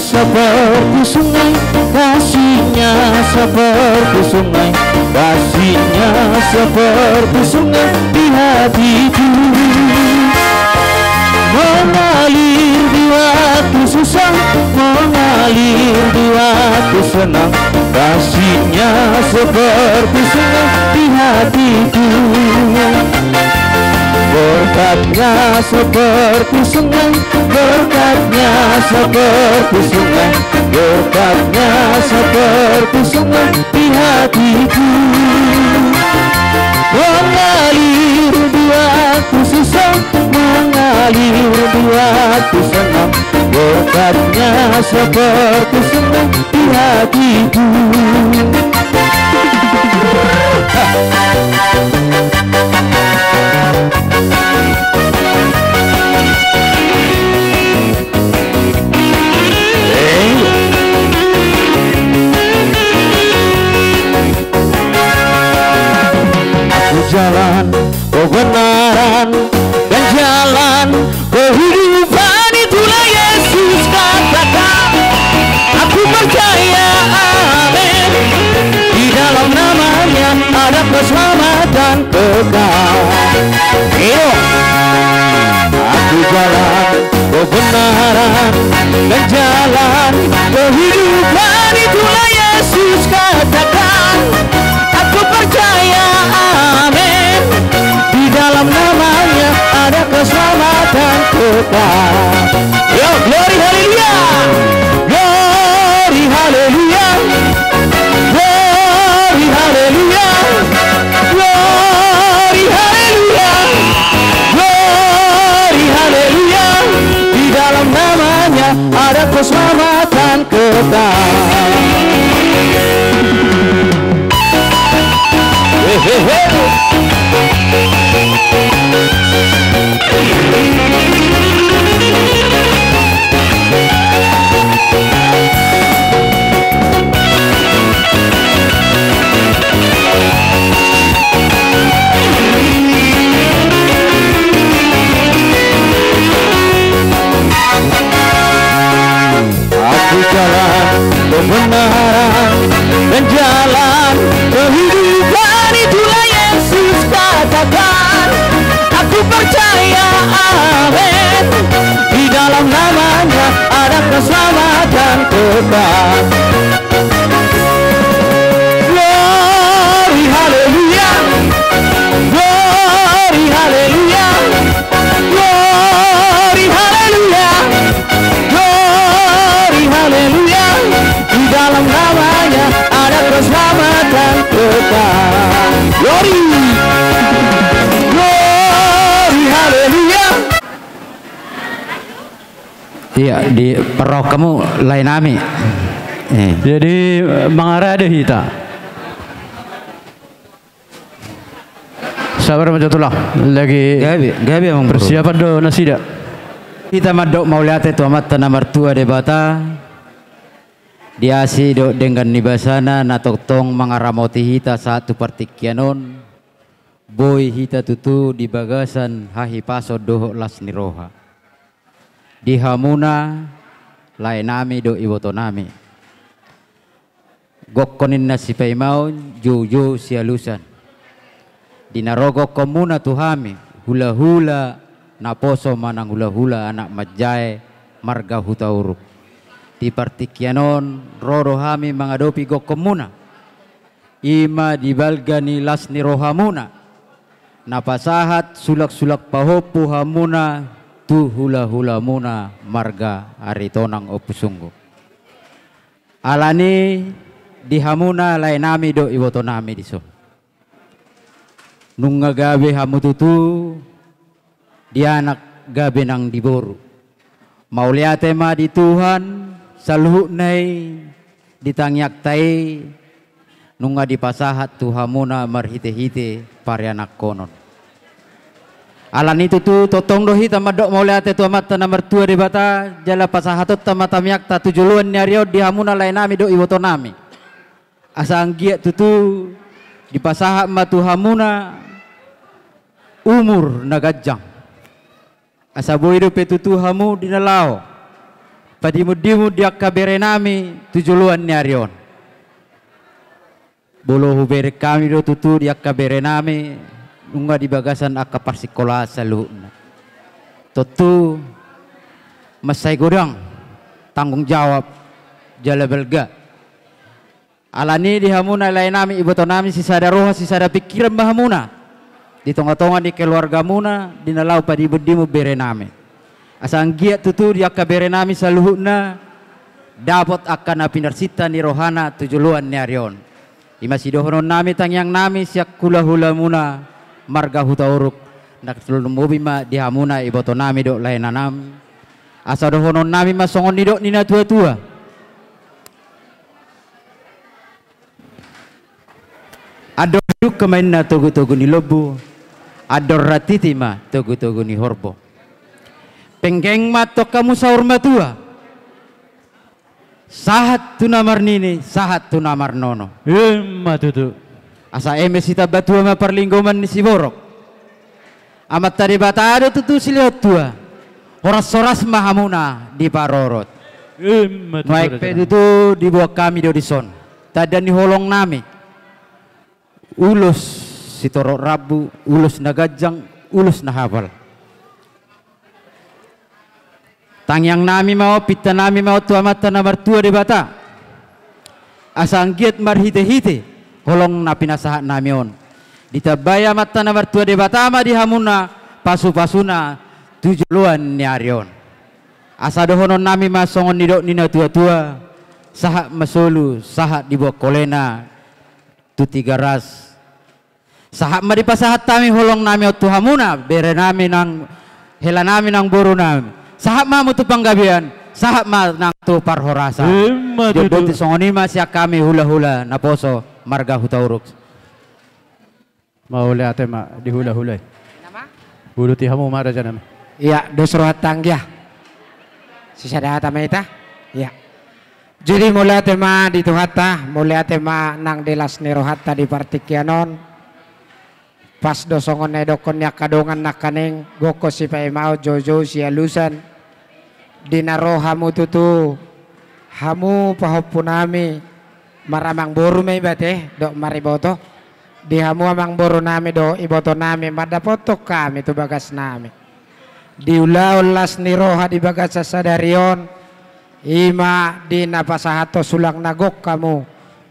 Seperti sungai, kasihnya seperti sungai, kasihnya seperti sungai di hatiku. Mengalir di waktu susah, mengalir di waktu senang, kasihnya seperti sungai di hatiku. Berkatnya seperti sungai, berkatnya seperti sungai, berkatnya seperti sungai di hatiku. Mengalir di waktu susah, mengalir di waktu senang, berkatnya seperti sungai di hatiku. Aku jalan kebenaran dan jalan kehidupan, itulah Yesus katakan. Aku percaya, amin. Di dalam namanya ada keselamatan kekal. Iyo. Aku jalan kebenaran dan jalan kehidupan, itulah Yesus katakan. Aku percaya, amin. Di dalam namanya ada keselamatan kekal. Yo, glory, haleluya. Glory, haleluya. Glory, haleluya. Glory, haleluya. Glory, haleluya. Di dalam namanya ada keselamatan kekal. Hehehe. Aku jalan kebenaran dan jalan kehidupan, itulah Yesus katakan. Aku percaya, amin. Di dalam namanya ada keselamatan kekal. Glory, haleluya. Glory, haleluya. Glory, haleluya. Glory, haleluya. Di dalam namanya ada keselamatan kekal. Glory. Glory, haleluya. Iya, di perok kamu lae nami. Eh. Jadi, eh, mangarade hita. Sabar ma jo tulang, lagi gabe, gabe amang boru. Persiapan do nasida. Hita mandok mauliate tu Amanta na martua Debata. Di asi dohot denggan ni basana na tongtong mangaramoti hita sahat tu partingkian on. Boi hita tutu di bagasan hahipason dohot las ni roha. Di hamuna, lae nami dohot iboto nami. Gokhon ninna sipaimaon, joujou sialusan. Di na ro gokhonmuna tu hami, hulahula naposo manang hulahula anak manjae marga Hutauruk. Di partingkian on, ro do hami mangadopi gokhonmuna. I ma di balga ni las ni rohamuna, na pasahat sulaksulak pahompu hamuna tu hulahulamuna marga Aritonang Ompu Sunggu. Alani di hamuna lae nami dohot iboto nami dison. Nunga gabe hamu tutu di anak gabe nang di boru. Mauliate ma di Tuhan, saluhutna i di tangiangta i nunga dipasahat tu hamuna marhitehite parianakhonon. Alani tutu tongtong do hita mandok mauliate tu Amanta na martua Debata, jala pasahatonta ma tangiangta tu joloan ni ari on di hamuna lae nami dohot iboto nami. Asa anggiat tutu dipasahat ma tu hamuna umur na ganjang. Asa boi dope tutu hamu di na laho Padimundimun di angka berenami tu joloan ni ari on. Molo hubereng hami do tutu di angka berenami, nunga di bagasan angka parsikolaan saluhutna. Tontu mansai godang tanggung jawab jala balga. Alani di hamuna laenami, ibotonami, sisada roha sisada pingkiran ma hamuna di tongatonga ni keluargamuna di na laho padimundimun berenami. Asa anggiat tutu di angka berenami saluhutna dapot angka na pinarsinta ni rohana tu joloan ni ari on. I ma sidohononnami tangiangnami sian hulahulamuna marga Hutauruk, na tarlumobi ma di hamuna ibotonami dohot laenanami. Asa dohononnami ma songon nidok ni natuatua: Andor dungka ma inna togutogu ni lombu, andor ratiti ma togutogu ni horbo. Penggeng ma antong hamu saur matua, sahat tu na marnini, sahat tu na marnono. I ma tutu. Asa eme sitambatua ma parlinggoman ni siborok. Amanta Debata do tutu silehon tua. Horashoras ma hamuna diparorot. I ma tutu. Nuaeng pe tutu diboan hami do dison tanda ni holongnami. Ulos sitorop rambu, ulos na ganjang, ulos na hapal. Tangiangnami ma on, pintanami ma on tu Amanta na martua Debata, asa anggiat marhitehite holong na pinasahatnami on, ditambai Amanta na martua Debata ma di hamuna pasupasuna tu joloan ni ari on. Asa dohononnami ma songon nidok ni natuatua: Sahat ma solu, sahat diboan holena tu Tigaras. Sahat ma dipasahat hami holongnami on tu hamuna, berenami nang, helanami nang borunami. Sahat ma hamu tu panggabean, sahat ma nang tu parhorasan. I ma tutu. Didok songon i ma sian hami hulahula naposo marga Hutauruk. Mauliate ma di hulahula i. Uduti hamu ma rajanami. Ia, dos rohanta anggia. Sisada hata ma hita. Ia. Jadi mauliate ma di Tuhanta, mauliate ma nang di las ni rohanta di partingkian on. Pas do songon na nidokkon ni angka dongan nangkaning, gokhon sipaimaon, joujou sialusan. Di na ro hamu tutu, hamu pahompunami, maramangboru ma iba te dohot mariboto. Di hamu amangborunami dohot ibotonami, mandapothon hami tu bagasnami. Di ulaon las ni roha di bagasan sadari on, i ma di na pasahathon sulang na gok hamu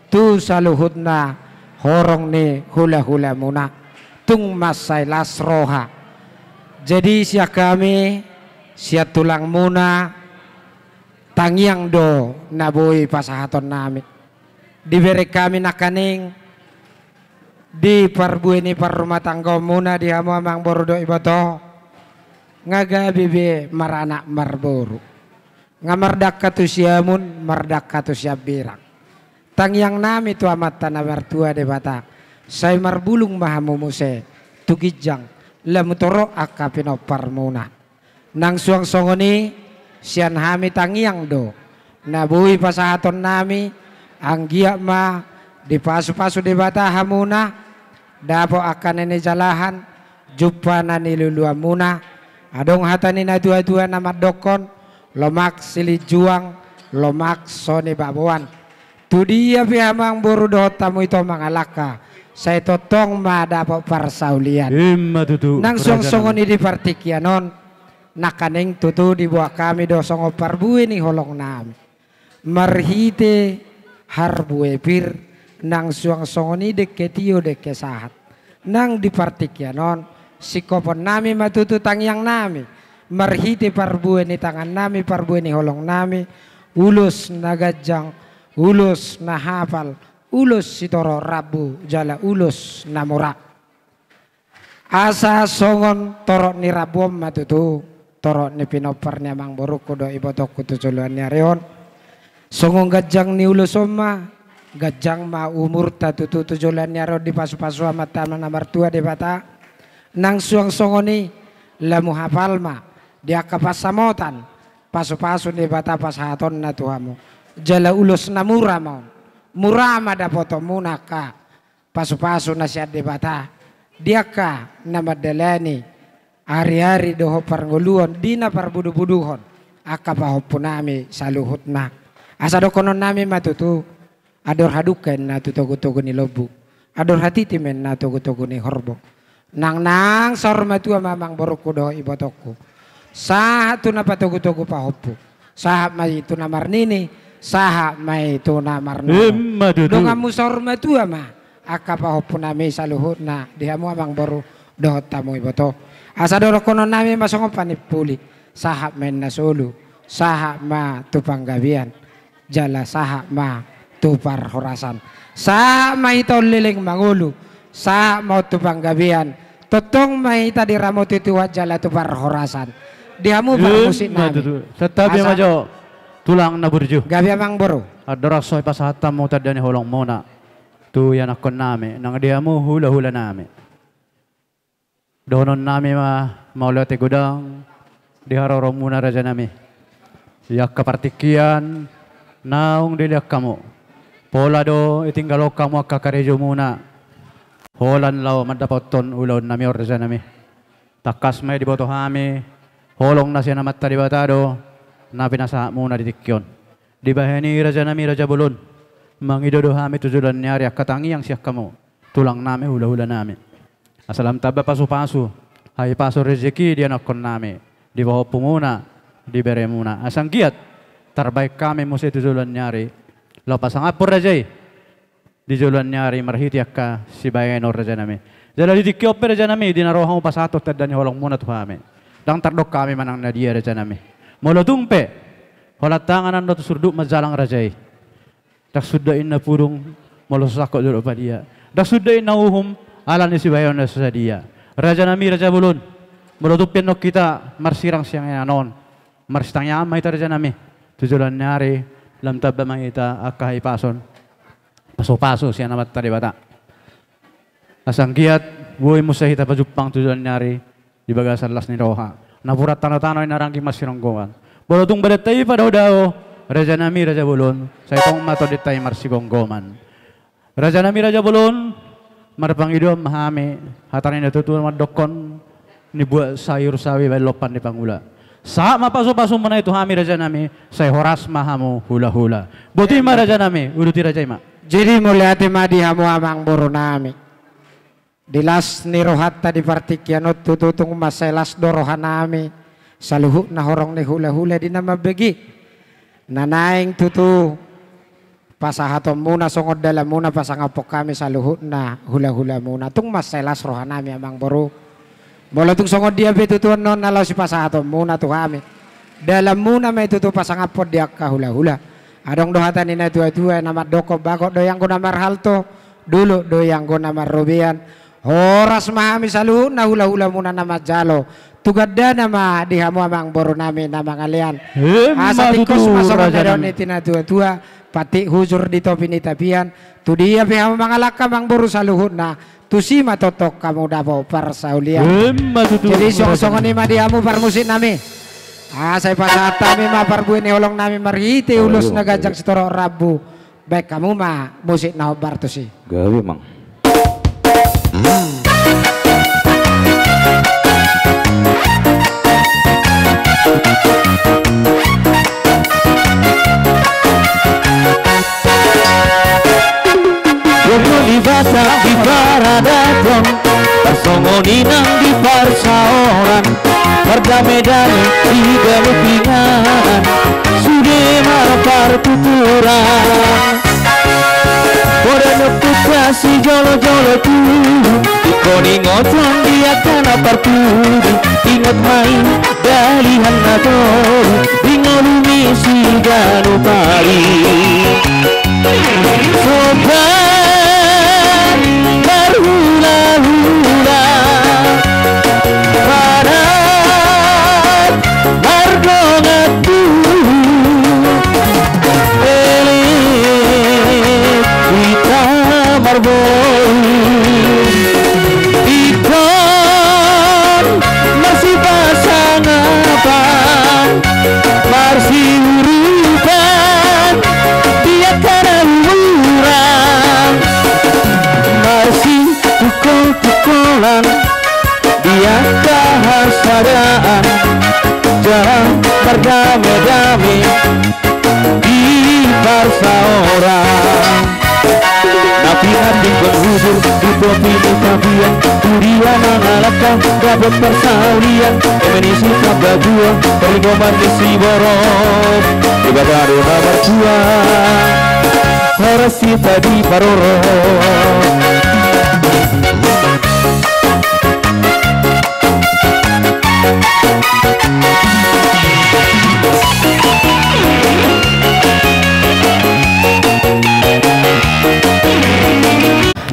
tu saluhutna horong ni hulahulamuna. Tung mansai las roha. Jadi sian hami, sian tulangmuna, tangiang do na boi pasahatonnami. Dibereng hami nangkaning di parbue ni parrumatanggaonmuna di hamu amangboru dohot iboto, nga gabe be maranak marboru. Nga mardangka tu siamun, mardangka tu siambirang. Tangiangnami tu Amanta na martua Debata, sai marbulung ma hamu muse tu ginjang, lamu torop angka pinomparmuna. Nang suang songon i, sian hami tangiang do na boi pasahatonnami, anggiat ma dipasupasu Debata hamuna, dapot angka na nijalahan, jumpa na niluluanmuna. Adong hata ni natuatua na mandokkon: Lomak silinjuang, lomak so nibaboan. Tudia pe hamu amangboru dohot hamu ito mangalangka, sai tongtong ma dapot parsaulian. I ma tutu. Nang suang songon i di partingkian on, nangkaning tutu diboan hami do songon parbue ni holongnami. Marhite harbue pir, nang suang songon i dengke tio dengke sahat. Nang di partingkian on, singkoponnami ma tutu tangiangnami, marhite parbue ni tangannami, parbue ni holongnami, ulos na ganjang, ulos na hapal, ulos sitorop rambu, jala ulos na mura. Asa songon torop ni rambu on ma tutu torop ni pinompar ni amangborungku dohot ibotongku tu joloan ni ari on. Songon ganjang ni ulos on ma, ganjang ma umurta tutu tu joloan ni ari on dipasupasu Amanta na martua Debata. Nang suang songon i, lamu hapal ma di angka pansamotan pasupasu ni Debata pasahatonna tu hamu. Jala ulos na mura ma on, mura ma dapotonmuna angka pasupasu na sian Debata di angka na mandalani ariari dohot parngoluon di na parbudubuduhon. angka pahompunami saluhutna. Asa dohononnami ma tutu, andor hadungka inna tu togutogu ni lombu, andor hatiti ma inna togutogu ni horbo. Nangnang saur matua ma amangborungku dohot ibotongku, sahat tu na patogutogu pahompu, sahat ma i tu na marnini, sahat ma i tu na marnono. Ima tutu. Donganmu saur matua ma angka pahompunami saluhutna, di hamu amangboru dohot hamu iboto. Asa dohononnami ma songon panimpuli, sahat ma inna solu, sahat ma tu panggabean, jala sahat ma tu parhorasan. Sahat ma hita on leleng mangolu, sahat ma on tu panggabean, tongtong ma hita diramoti Tuhan jala tu parhorasan. Di hamu parmusiknami. Ima tutu. Santabi ma jo, tulang na burju. Gabe amangboru. Andorang so hupasahat hamu tanda ni holongmuna tu ianakkonnami nang di hamu hulahulanami, dohononnami ma mauliate godang di haroromuna rajanami. Di angka partingkian naung dilehon hamu, pola do ditinggalhon hamu angka karejomuna holan laho mandapothon ulaonnami on rajanami. Tangkas ma i diboto hami, holong na sian Amanta Debata do na pinasahatmuna di tingki on. Dibahen i rajanami raja bolon, mangido do hami tu joloan ni ari angka tangiang sian hamu tulangnami hulahulanami, asa lam tamba pasupasu, hahipason rejeki di anakkonnami, di pahompumuna, di beremuna. Asa anggiat tarbahen hami muse tu joloan ni ari laho pasangaphon raja i di joloan ni ari marhite angka sibahenon rajanami. Jala di tingki on pe rajanami, di na ro hamu pasahathon tanda ni holongmuna tu hami, ndang tardok hami manang na dia rajanami. Molo tung pe holan tangan annon tu surduk manjalang raja i, ndang suda inna pudung molo so sangkot dohot padia, ndang suda inna uhum ala ni sibahenon na so sadia. Rajanami raja bolon, molo tung pe annon hita marsirang sian inganan on, marsitangiangan ma hita rajanami, tu joloan ni ari lam tamba ma hita angka hahipason pasupasu sian Amanta Debata, asa anggiat boi muse hita pajumpang tu joloan ni ari di bagasan las ni roha. Napuran tanotano i na rangging marsironggoman. Molo tung badanta i padaodao, rajanami raja bolon, sai tong ma tondinta i marsigomgoman. Rajanami raja bolon, marpangidoan ma hami, hata ni natuatua mandokkon, nibuat sayur sawi baen lompan ni pangula. Sahat ma pasupasumuna i tu hami rajanami, sai horas ma hamu hulahula. Boti ma rajanami, uduti raja i ma. Jadi mauliate ma di hamu amangborunami. Di las ni rohanta di partingkian on tutu tung mansai las do rohanami, saluhutna horong ni hulahula di na mambege. Na naeng tutu pasahatonmuna songon dalanmuna pasangaphon hami saluhutna hulahulamuna. Tung mansai las rohanami amangboru. Molo tung songon dia pe tutu annon na laho sipasahatonmuna tu hami, dalanmuna ma i tutu pasangaphon di angka hulahula. Adong do hata ni natuatua na mandokkon, bagot do i anggo na marhalto, dolok do i anggo na marrobean. Horas ma hami saluhutna hulahulamuna na manjalo. Tu gandana ma di hamu amangborunami na mangalean. Asa tingkos ma songon na nidok ni natuatua, pantik hujur di topi ni tapian. Tu dia pe hamu mangalangka amangboru saluhutna, tusi ma tongtong hamu dapot parsaulian. Jadi songon i ma di hamu parmusiknami. Asa hupasahat hami ma parbue ni holongnami marhite ulos na ganjang sitorop rambu. Baen hamu ma musik na hombar tusi. Gabe mang. Gogo ni Batak di paradaton, tarsongon i nang di parsaoran, mardamedame di ganup inganan, sude marpartuturan. Poda noktuka sijolojolo tu, ingkon ingoton di angka na parpudi, ingot ma i dalihan na toru, di ngolumi siganup ari. Soban marhulahula, padan mardongan tu, elek hita marboi, ingkon marsipasangapan, marsiurupan di angka na hurang, marsitungkoltungkolan di angka hasadaan. Mardameadame di parsaoran. Napi-napi ingkon hujur di topi ni tapian, huria mangalangka dapot parsaulian. Eme ni si Tambatua, tarlumobi ni si Borok, Debata do na martua, horas hita diparorot.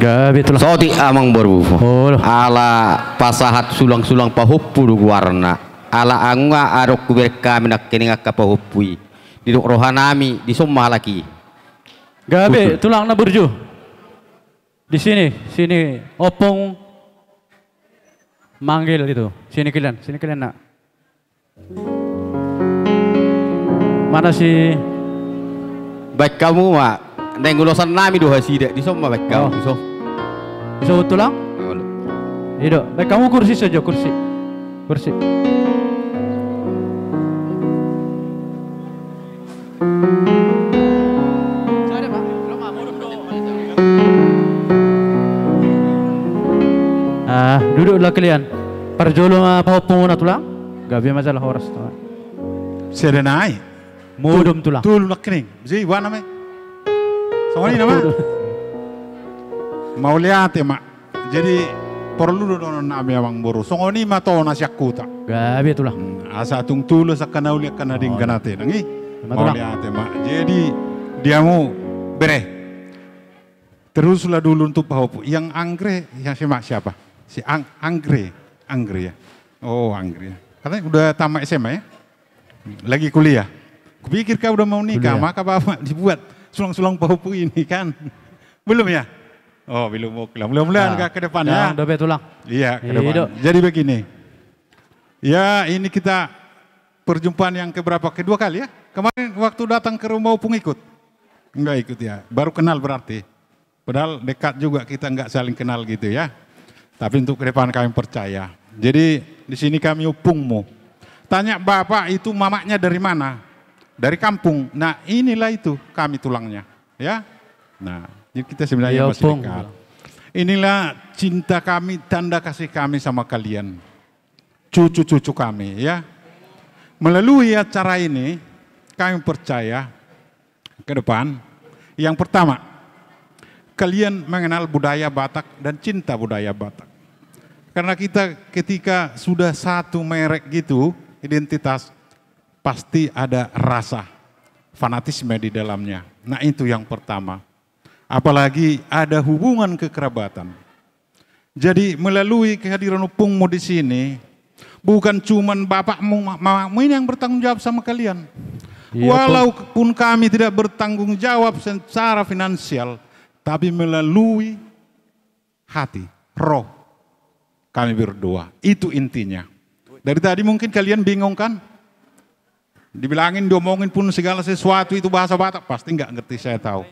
Gabe tulang. Saotik amangboru. Olo. Ala pasahat sulang-sulang pahompu do goarna. Ala angka adong hubereng hami nangkining angka pahompu i. Didok rohanami, dison ma halak i. Gabe, tulang na burju. Di sini, sini, Ompung Manggil itu. Sini kalian, sini kalian, Nak. Mana si... Baen hamu ma, naeng ulosannami do hasida, dison ma baen hamu, dison. Dison, tulang? Olo. I do, baen hamu kursi sajo, kursi. Kursi. Ah, duduk lah kalian. Parjolo ma pahompumuna, tulang. Gabe ma jala horas. Sada nai. Modom, tulang. Tolu nangkining. Jadi, iba nama? Songon i nama? Mauliate ma. Jadi, porlu do dohonon nami, amangboru. Songon i ma tona sian huta. Gabe, tulang. Hmm, asa tung tolu, asa angka na uli, angka na denggan ate, nang i? Ima, tulang. Mauliate ma. Jadi, di hamu, bere. Teruslah dulu untuk pahompu. Yang Anggre, yang SMA siapa? Si Ang-, Anggre. Anggre, ya. Oh, Anggre, ya. Katanya udah tamat SMA, ya? Lagi kuliah. Kupikir kau udah mau nikah, maka bapak dibuat sulang-sulang pahompu ini, kan? Belum, ya? Oh, belum. Oke lah. Mudah-mudahan ke depan, ya. Dope, tulang. Iya, ke depan. Jadi begini. Ya, ini kita perjumpaan yang keberapa? Kedua kali, ya? Kemarin waktu datang ke rumah Ompung ikut? Enggak ikut, ya. Baru kenal berarti. Padahal dekat juga kita, nggak saling kenal gitu, ya. Tapi untuk ke depan kami percaya. Jadi, di sini kami ompungmu. Tanya bapak itu mamaknya dari mana? Dari kampung. Nah, inilah itu kami tulangnya, ya. Nah, jadi kita sebenarnya masih dekat. Inilah cinta kami, tanda kasih kami sama kalian. Cucu-cucu kami, ya. Melalui acara ini, kami percaya ke depan, yang pertama, kalian mengenal budaya Batak dan cinta budaya Batak. Karena kita ketika sudah satu merek gitu, identitas, pasti ada rasa fanatisme di dalamnya. Nah, itu yang pertama. Apalagi ada hubungan kekerabatan. Jadi, melalui kehadiran ompungmu di sini, bukan cuman bapakmu, ma-, mamakmu ini yang bertanggung jawab sama kalian. Iya, Ompung. Walaupun kami tidak bertanggung jawab secara finansial, tapi melalui hati, roh, kami berdoa. Itu intinya. Dari tadi mungkin kalian bingung, kan? Dibilangin, diomongin pun segala sesuatu itu bahasa Batak, pasti nggak ngerti, saya tahu.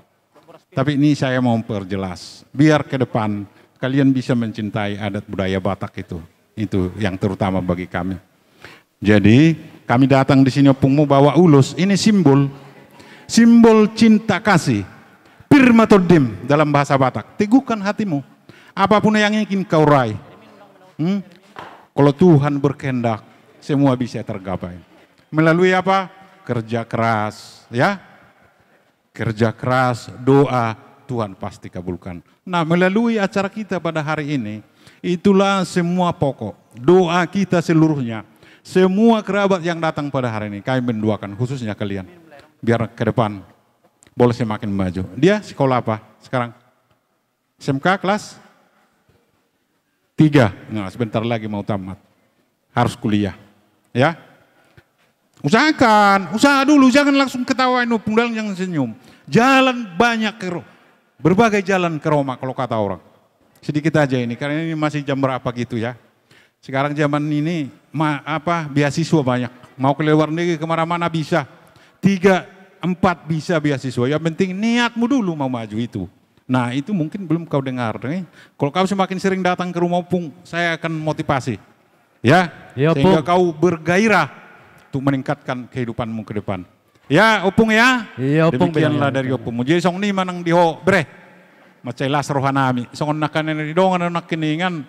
Tapi ini saya mau memperjelas, biar ke depan kalian bisa mencintai adat budaya Batak itu. Itu yang terutama bagi kami. Jadi, kami datang di sini, ompungmu bawa ulos. Ini simbol. Simbol cinta kasih. Pir ma tondim dalam bahasa Batak. Teguhkan hatimu. Apapun yang ingin kau raih. Hmm? Kalau Tuhan berkehendak, semua bisa tergapai. Melalui apa? Kerja keras, ya. Kerja keras, doa, Tuhan pasti kabulkan. Nah, melalui acara kita pada hari ini, itulah semua pokok. Doa kita seluruhnya, semua kerabat yang datang pada hari ini, kami mendoakan khususnya kalian. Biar ke depan, boleh semakin maju. Dia sekolah apa sekarang? S M K kelas tiga. Nah, sebentar lagi mau tamat. Harus kuliah. Ya. Usahakan, usaha dulu, jangan langsung ketawain, ompung, dalam jangan senyum. Jalan banyak ke Ro-, berbagai jalan ke Roma kalau kata orang. Sedikit aja ini, karena ini masih jam berapa gitu ya. Sekarang zaman ini, ma-, apa, beasiswa banyak. Mau ke luar negeri, kemana-mana bisa. Tiga, empat bisa beasiswa. Yang penting niatmu dulu mau maju itu. Nah, itu mungkin belum kau dengar, eh. Kalau kau semakin sering datang ke rumah ompung, saya akan motivasi. Ya, iya, sehingga Ompung. Kau bergairah. untuk meningkatkan kehidupanmu ke depan. Ya, Ompung ya? Iya, Ompung, demikianlah benar, dari benar. Ompungmu. Jadi songon i ma nang di ho, bre. Mansai las rohanami. Songon na kan di dongan nangkiningan.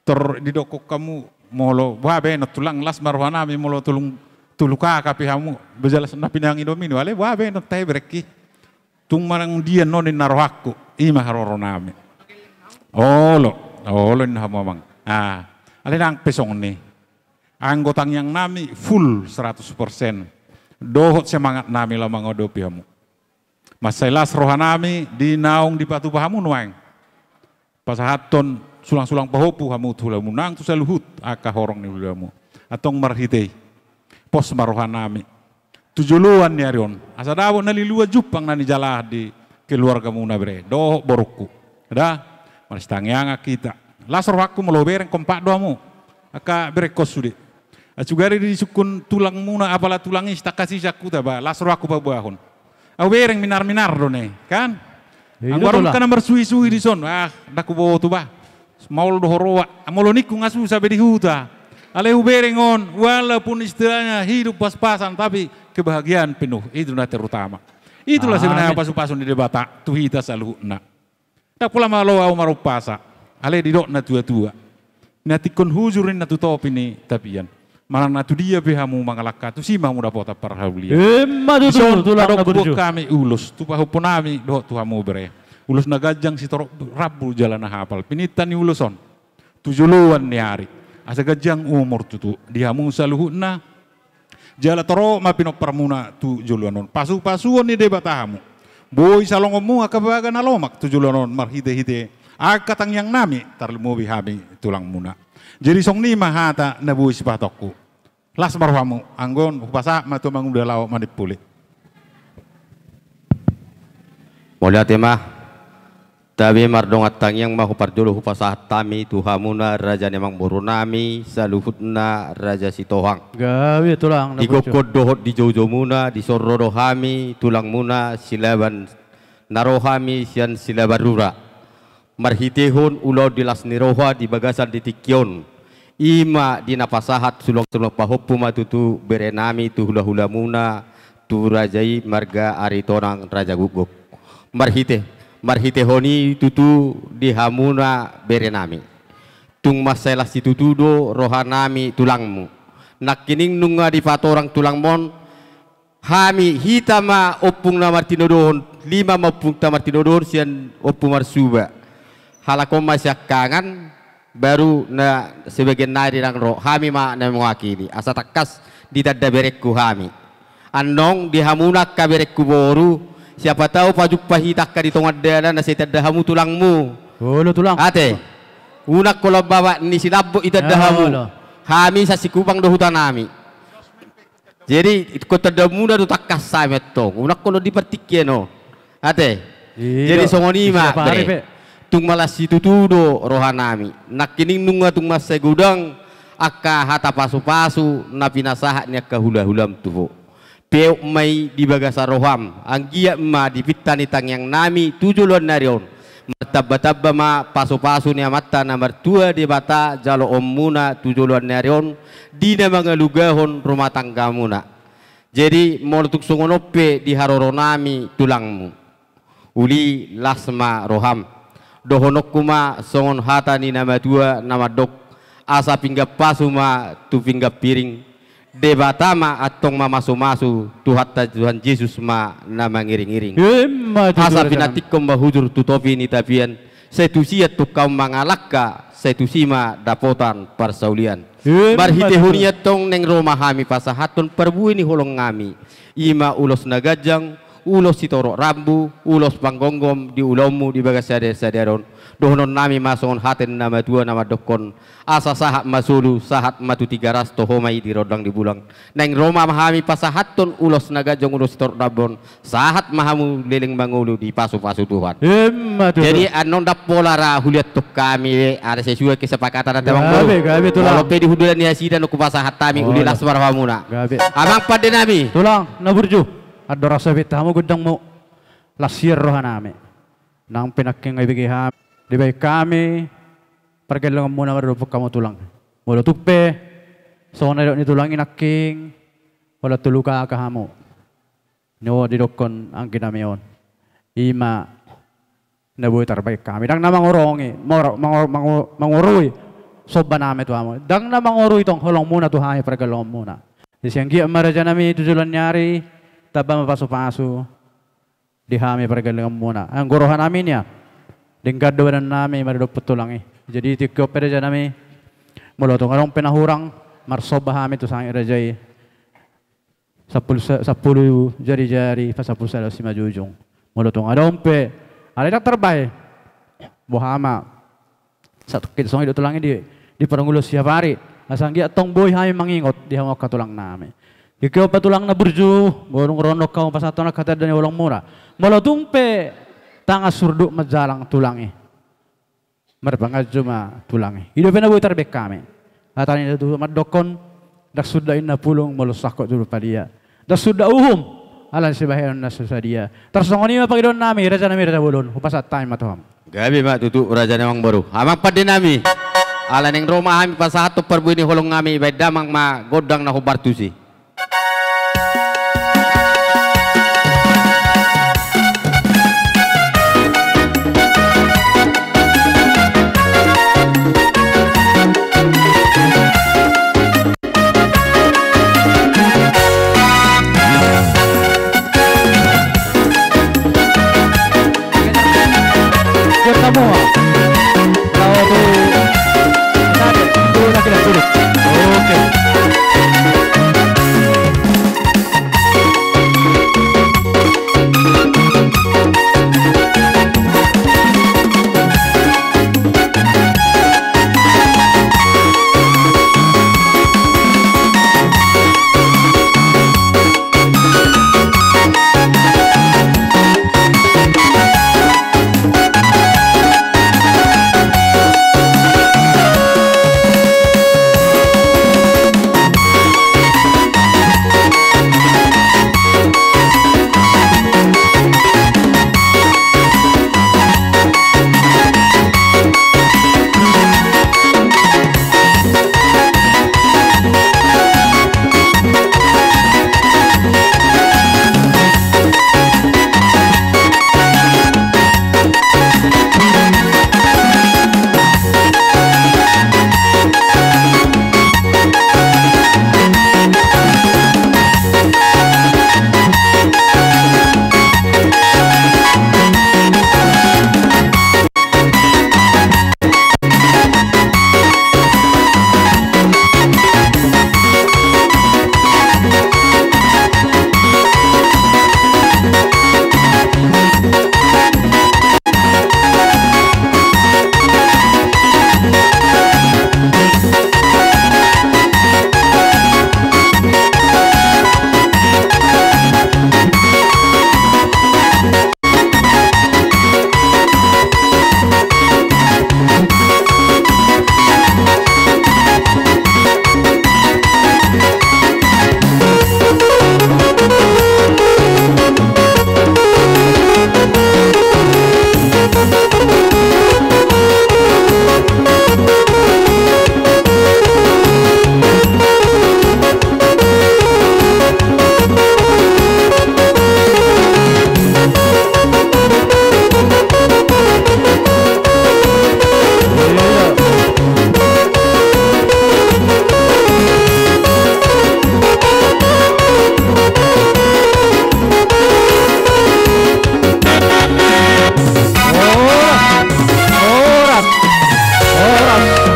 Tor didok hamu molo, boha baenon tulang, las ma rohanami molo tulung, tulung kaka pe hamu. Bejalas na pinangido minum. Ale, boha baenon tahe bereki. Tung manang dia noni na rohangku, i ma haroronami. Olo, olo inna hamu amang. Ah, ale nang pe songon i. Anggo tangiangnami full seratus persen. Dohot semangatnami laho mangadopi hamu. Mansai las rohanami di naung dipatupa hamu nuaeng. Pasahathon sulang-sulang pahompu hamu tu hulahulamu nang tu saluhut angka horong ni hulahulamu. Antong marhite i. Pos ma rohanami. Tu joloan ni ari on. Asa dapot na liluan jumpang na nijalahan di keluargamuna bre. Dohot borungku. Da? Marsitangiangan hita. Las rohangku molo hubereng kompak do hamu. Angka berengkon sude. Sugari disungkun tulangmuna apala tulang i sitangkas i sian huta ba. Las rohangku paboahon. Ahu bereng minar-minar do ne, kan? Iya, anggo adong tulang. Angka na marsuhi-suhi dison, ah, ndang huboto bah. Maol do ho roa. Molo ningku nga susa be di huta. Alai hubereng on, walaupun istilahnya hidup pas-pasan, tapi kebahagiaan penuh. Itu na terutama. Itulah sebenarnya pasu-pasu ni Debata tu hita saluhutna. Ndang pola malo ahu marumpasa. Alai didok na tua-tua. Niantikkon hujur ninna tu topi ni tapian. Manang na tu dia pe hamu mangalangka, tusi ma hamu dapotan parhaulian. Ima tutu, tulang na burju. Dison adong buat hami ulos tu pahompunami dohot tu hamu bere. Ulos na ganjang sitorop rambu jala na hapal. Pininta ni ulos on tu joloan ni ari. Asa ganjang umur tutu di hamu saluhutna. Jala torop ma pinomparmuna tu joloan on. Pasu-pasuon ni Debata hamu. Boi salongonmu angka baga na lomak tu joloan on marhite-hite angka tangiangnami tarlumobi hami tulangmuna. Jadi songon i ma hata na boi sipahatahonku. Las ma rohamu, anggo on hupasahat ma tu mangula laho manimpuli. Mauliate ma. Tabe mardongan tangiang ma huparjolo hupasahat hami tu hamuna raja ni amangborunami saluhutna Raja Sitohang. Gabe tulang na burju. Di gokhon dohot di joujomuna disorro do hami tulangmuna Silaban na ro hami sian Silaban Rura. Marhitehon ulaon di las ni roha di bagasan di tingki on. Ima di na pasahat sulang-sulang pahompu ma tutu berenami tu hula-hulamuna tu raja i marga Aritonang Raja Gukguk. Marhite, marhitehon i tutu di hamuna berenami. Tung mansai las situtu do rohanami tulangmu. Nangkining nunga dipatorang tulangmon, hami hita ma ompung na martinodohon, lima ma ompungta martinodohon sian Ompu Marsuba. Halak on ma siangkangan, baru na sebagian nari ndang ro, hami ma na mewakili. Asa tangkas ditanda berengku hami. Annon di hamuna angka berengku boru, siapa tahu pajumpa hita angka di tonga dalan na sai tanda hamu tulangmu. Olo tulang. Ate. Unang holan babat ni Sinambot itanda hamu. Olo. Hami sasingkupang do hutanami. Jadi ingkon tandamuna do tangkas hami antong. Unang holan di partingkian on. Ate. Iya. Jadi songon i ma, bre. Tung malas situtu do rohanami. Nangkining nunga tung mansai godang angka hata pasu-pasu na pinasahat ni angka hula-hulam tu ho. Peop ma i di bagasan roham, anggiat ma di pinta ni tangiangnami tu joloan ni ari on. Martamba-tamba ma pasu-pasu ni Amanta na martua Debata jaloonmuna tu joloan ni ari on, di na mangalugahon rumah tanggamuna. Jadi molo tung songon on pe di haroronami tulangmu. Uli las ma roham. Dohononku ma songon hata ni na matua na mandok, asa pinggan pasu ma tu pinggan piring. Debata ma antong mamasu-masu, Tuhanta Tuhan Jesus ma na mangiring-iring. Ima tutu. Asa pinantikkon ma hujur tu topi ni tapian, sai tusi antong hamu mangalangka, sai tusi ma dapotan parsaulian. Ima tutu. Marhitehon i antong naeng ro ma hami pasahathon parbue ni holongnami. Ima ulos na ganjang, ulos sitorop rambu, ulos panggomgom di ulaonmu di bagas sadari-sadari on. Dohononnami ma songon hata ni na matua na mandokkon, asa sahat ma solu, sahat ma tu Tigaras, toho ma i di rondang di bulan. Naeng ro ma hami pasahathon ulos na ganjang, ulos sitorop rambu on, sahat ma hamu leleng mangolu di pasu-pasu Tuhan. Ima tutu. Jadi annon ndang pola ra huliathon hami be, ada sesuai kesepakatan antong. Gabe, gabe tulang. Molo pe di hundulan ni nasida nunga hupasahat hami, uli las ma rohamuna. Gabe. Amang pandenami. Tulang na burju. Andorang so beta hamu gondangmu. Las hian rohanami. Nang pe nangkin nga ibege hami, dibaen hami pargellengonmuna mardompuk hamu tulang. Molo tung pe songon na nidok ni tulang i nangkin, Holan tolu kaka hamu. Nunga didokkon anggi nami on. Ima na boi tarbahen hami. Ndang na mangorongi, mor-, mangor-, mangor-, mangorui somba nami tu hamu. Ndang na mangorui tong holongmuna tu hami pargellengmuna. Jadi sian giat ma raja nami tu joloan ni ari, tamba ma pasupasu di hami pargellengmuna. Anggo roha nami nian, denggan do badan nami maradophon tulang i. Jadi tingki on pe raja nami, molo tung adong pe na hurang, marsomba hami tu sangit raja i. Sampulu sa-, sampulu jari-jari, pasampulu sada simanjujung. Molo tung adong pe, alai ndang tarbahen. Boha ma. Satongkin songon i do tulang i di, di parngoluon siapari. Asa anggiat tong boi hami mangingot di hamu angka tulang nami. Tingki on pe tulang na burju, molo dung ro hamu pasahathon angka tanda ni holongmuna. Molo tung pe tangan surduk manjalang tulang i. Marpanganju ma tulang i. I dope na boi tarbahen hami. Hata ni natuatua mandokkon, ndang suda inna pulung molo sangkot julu padia. Ndang suda uhum, ala ni sibahenon na so sadia. Tarsongon i ma pangidoan nami, raja nami raja bolon, hupasahat hami ma tu hamu. Gabe ma tutu raja ni amangboru. Amang pande nami. Ala naeng ro ma hami pasahathon parbue ni holong nami, baen damang ma gondang na hombar tusi. Horas, horas, horas.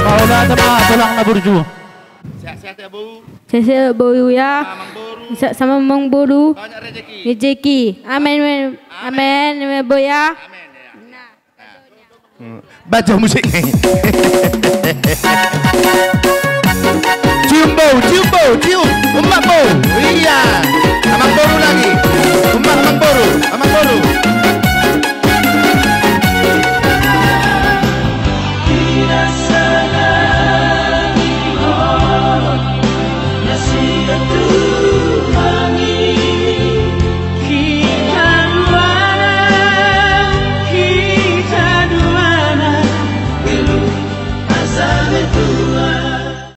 Mauliate ma tulang na burju. Sehat-sehat ya, Boru. Sehat-sehat, Boru, ya. Sama Amangboru. Sa-, sama Amangboru. Banyak rezeki. Rezeki. Amin, amin. Amin. Amin, amin, Boru, ya. Amin, ya. Nah. Hmm. Baca musik nih.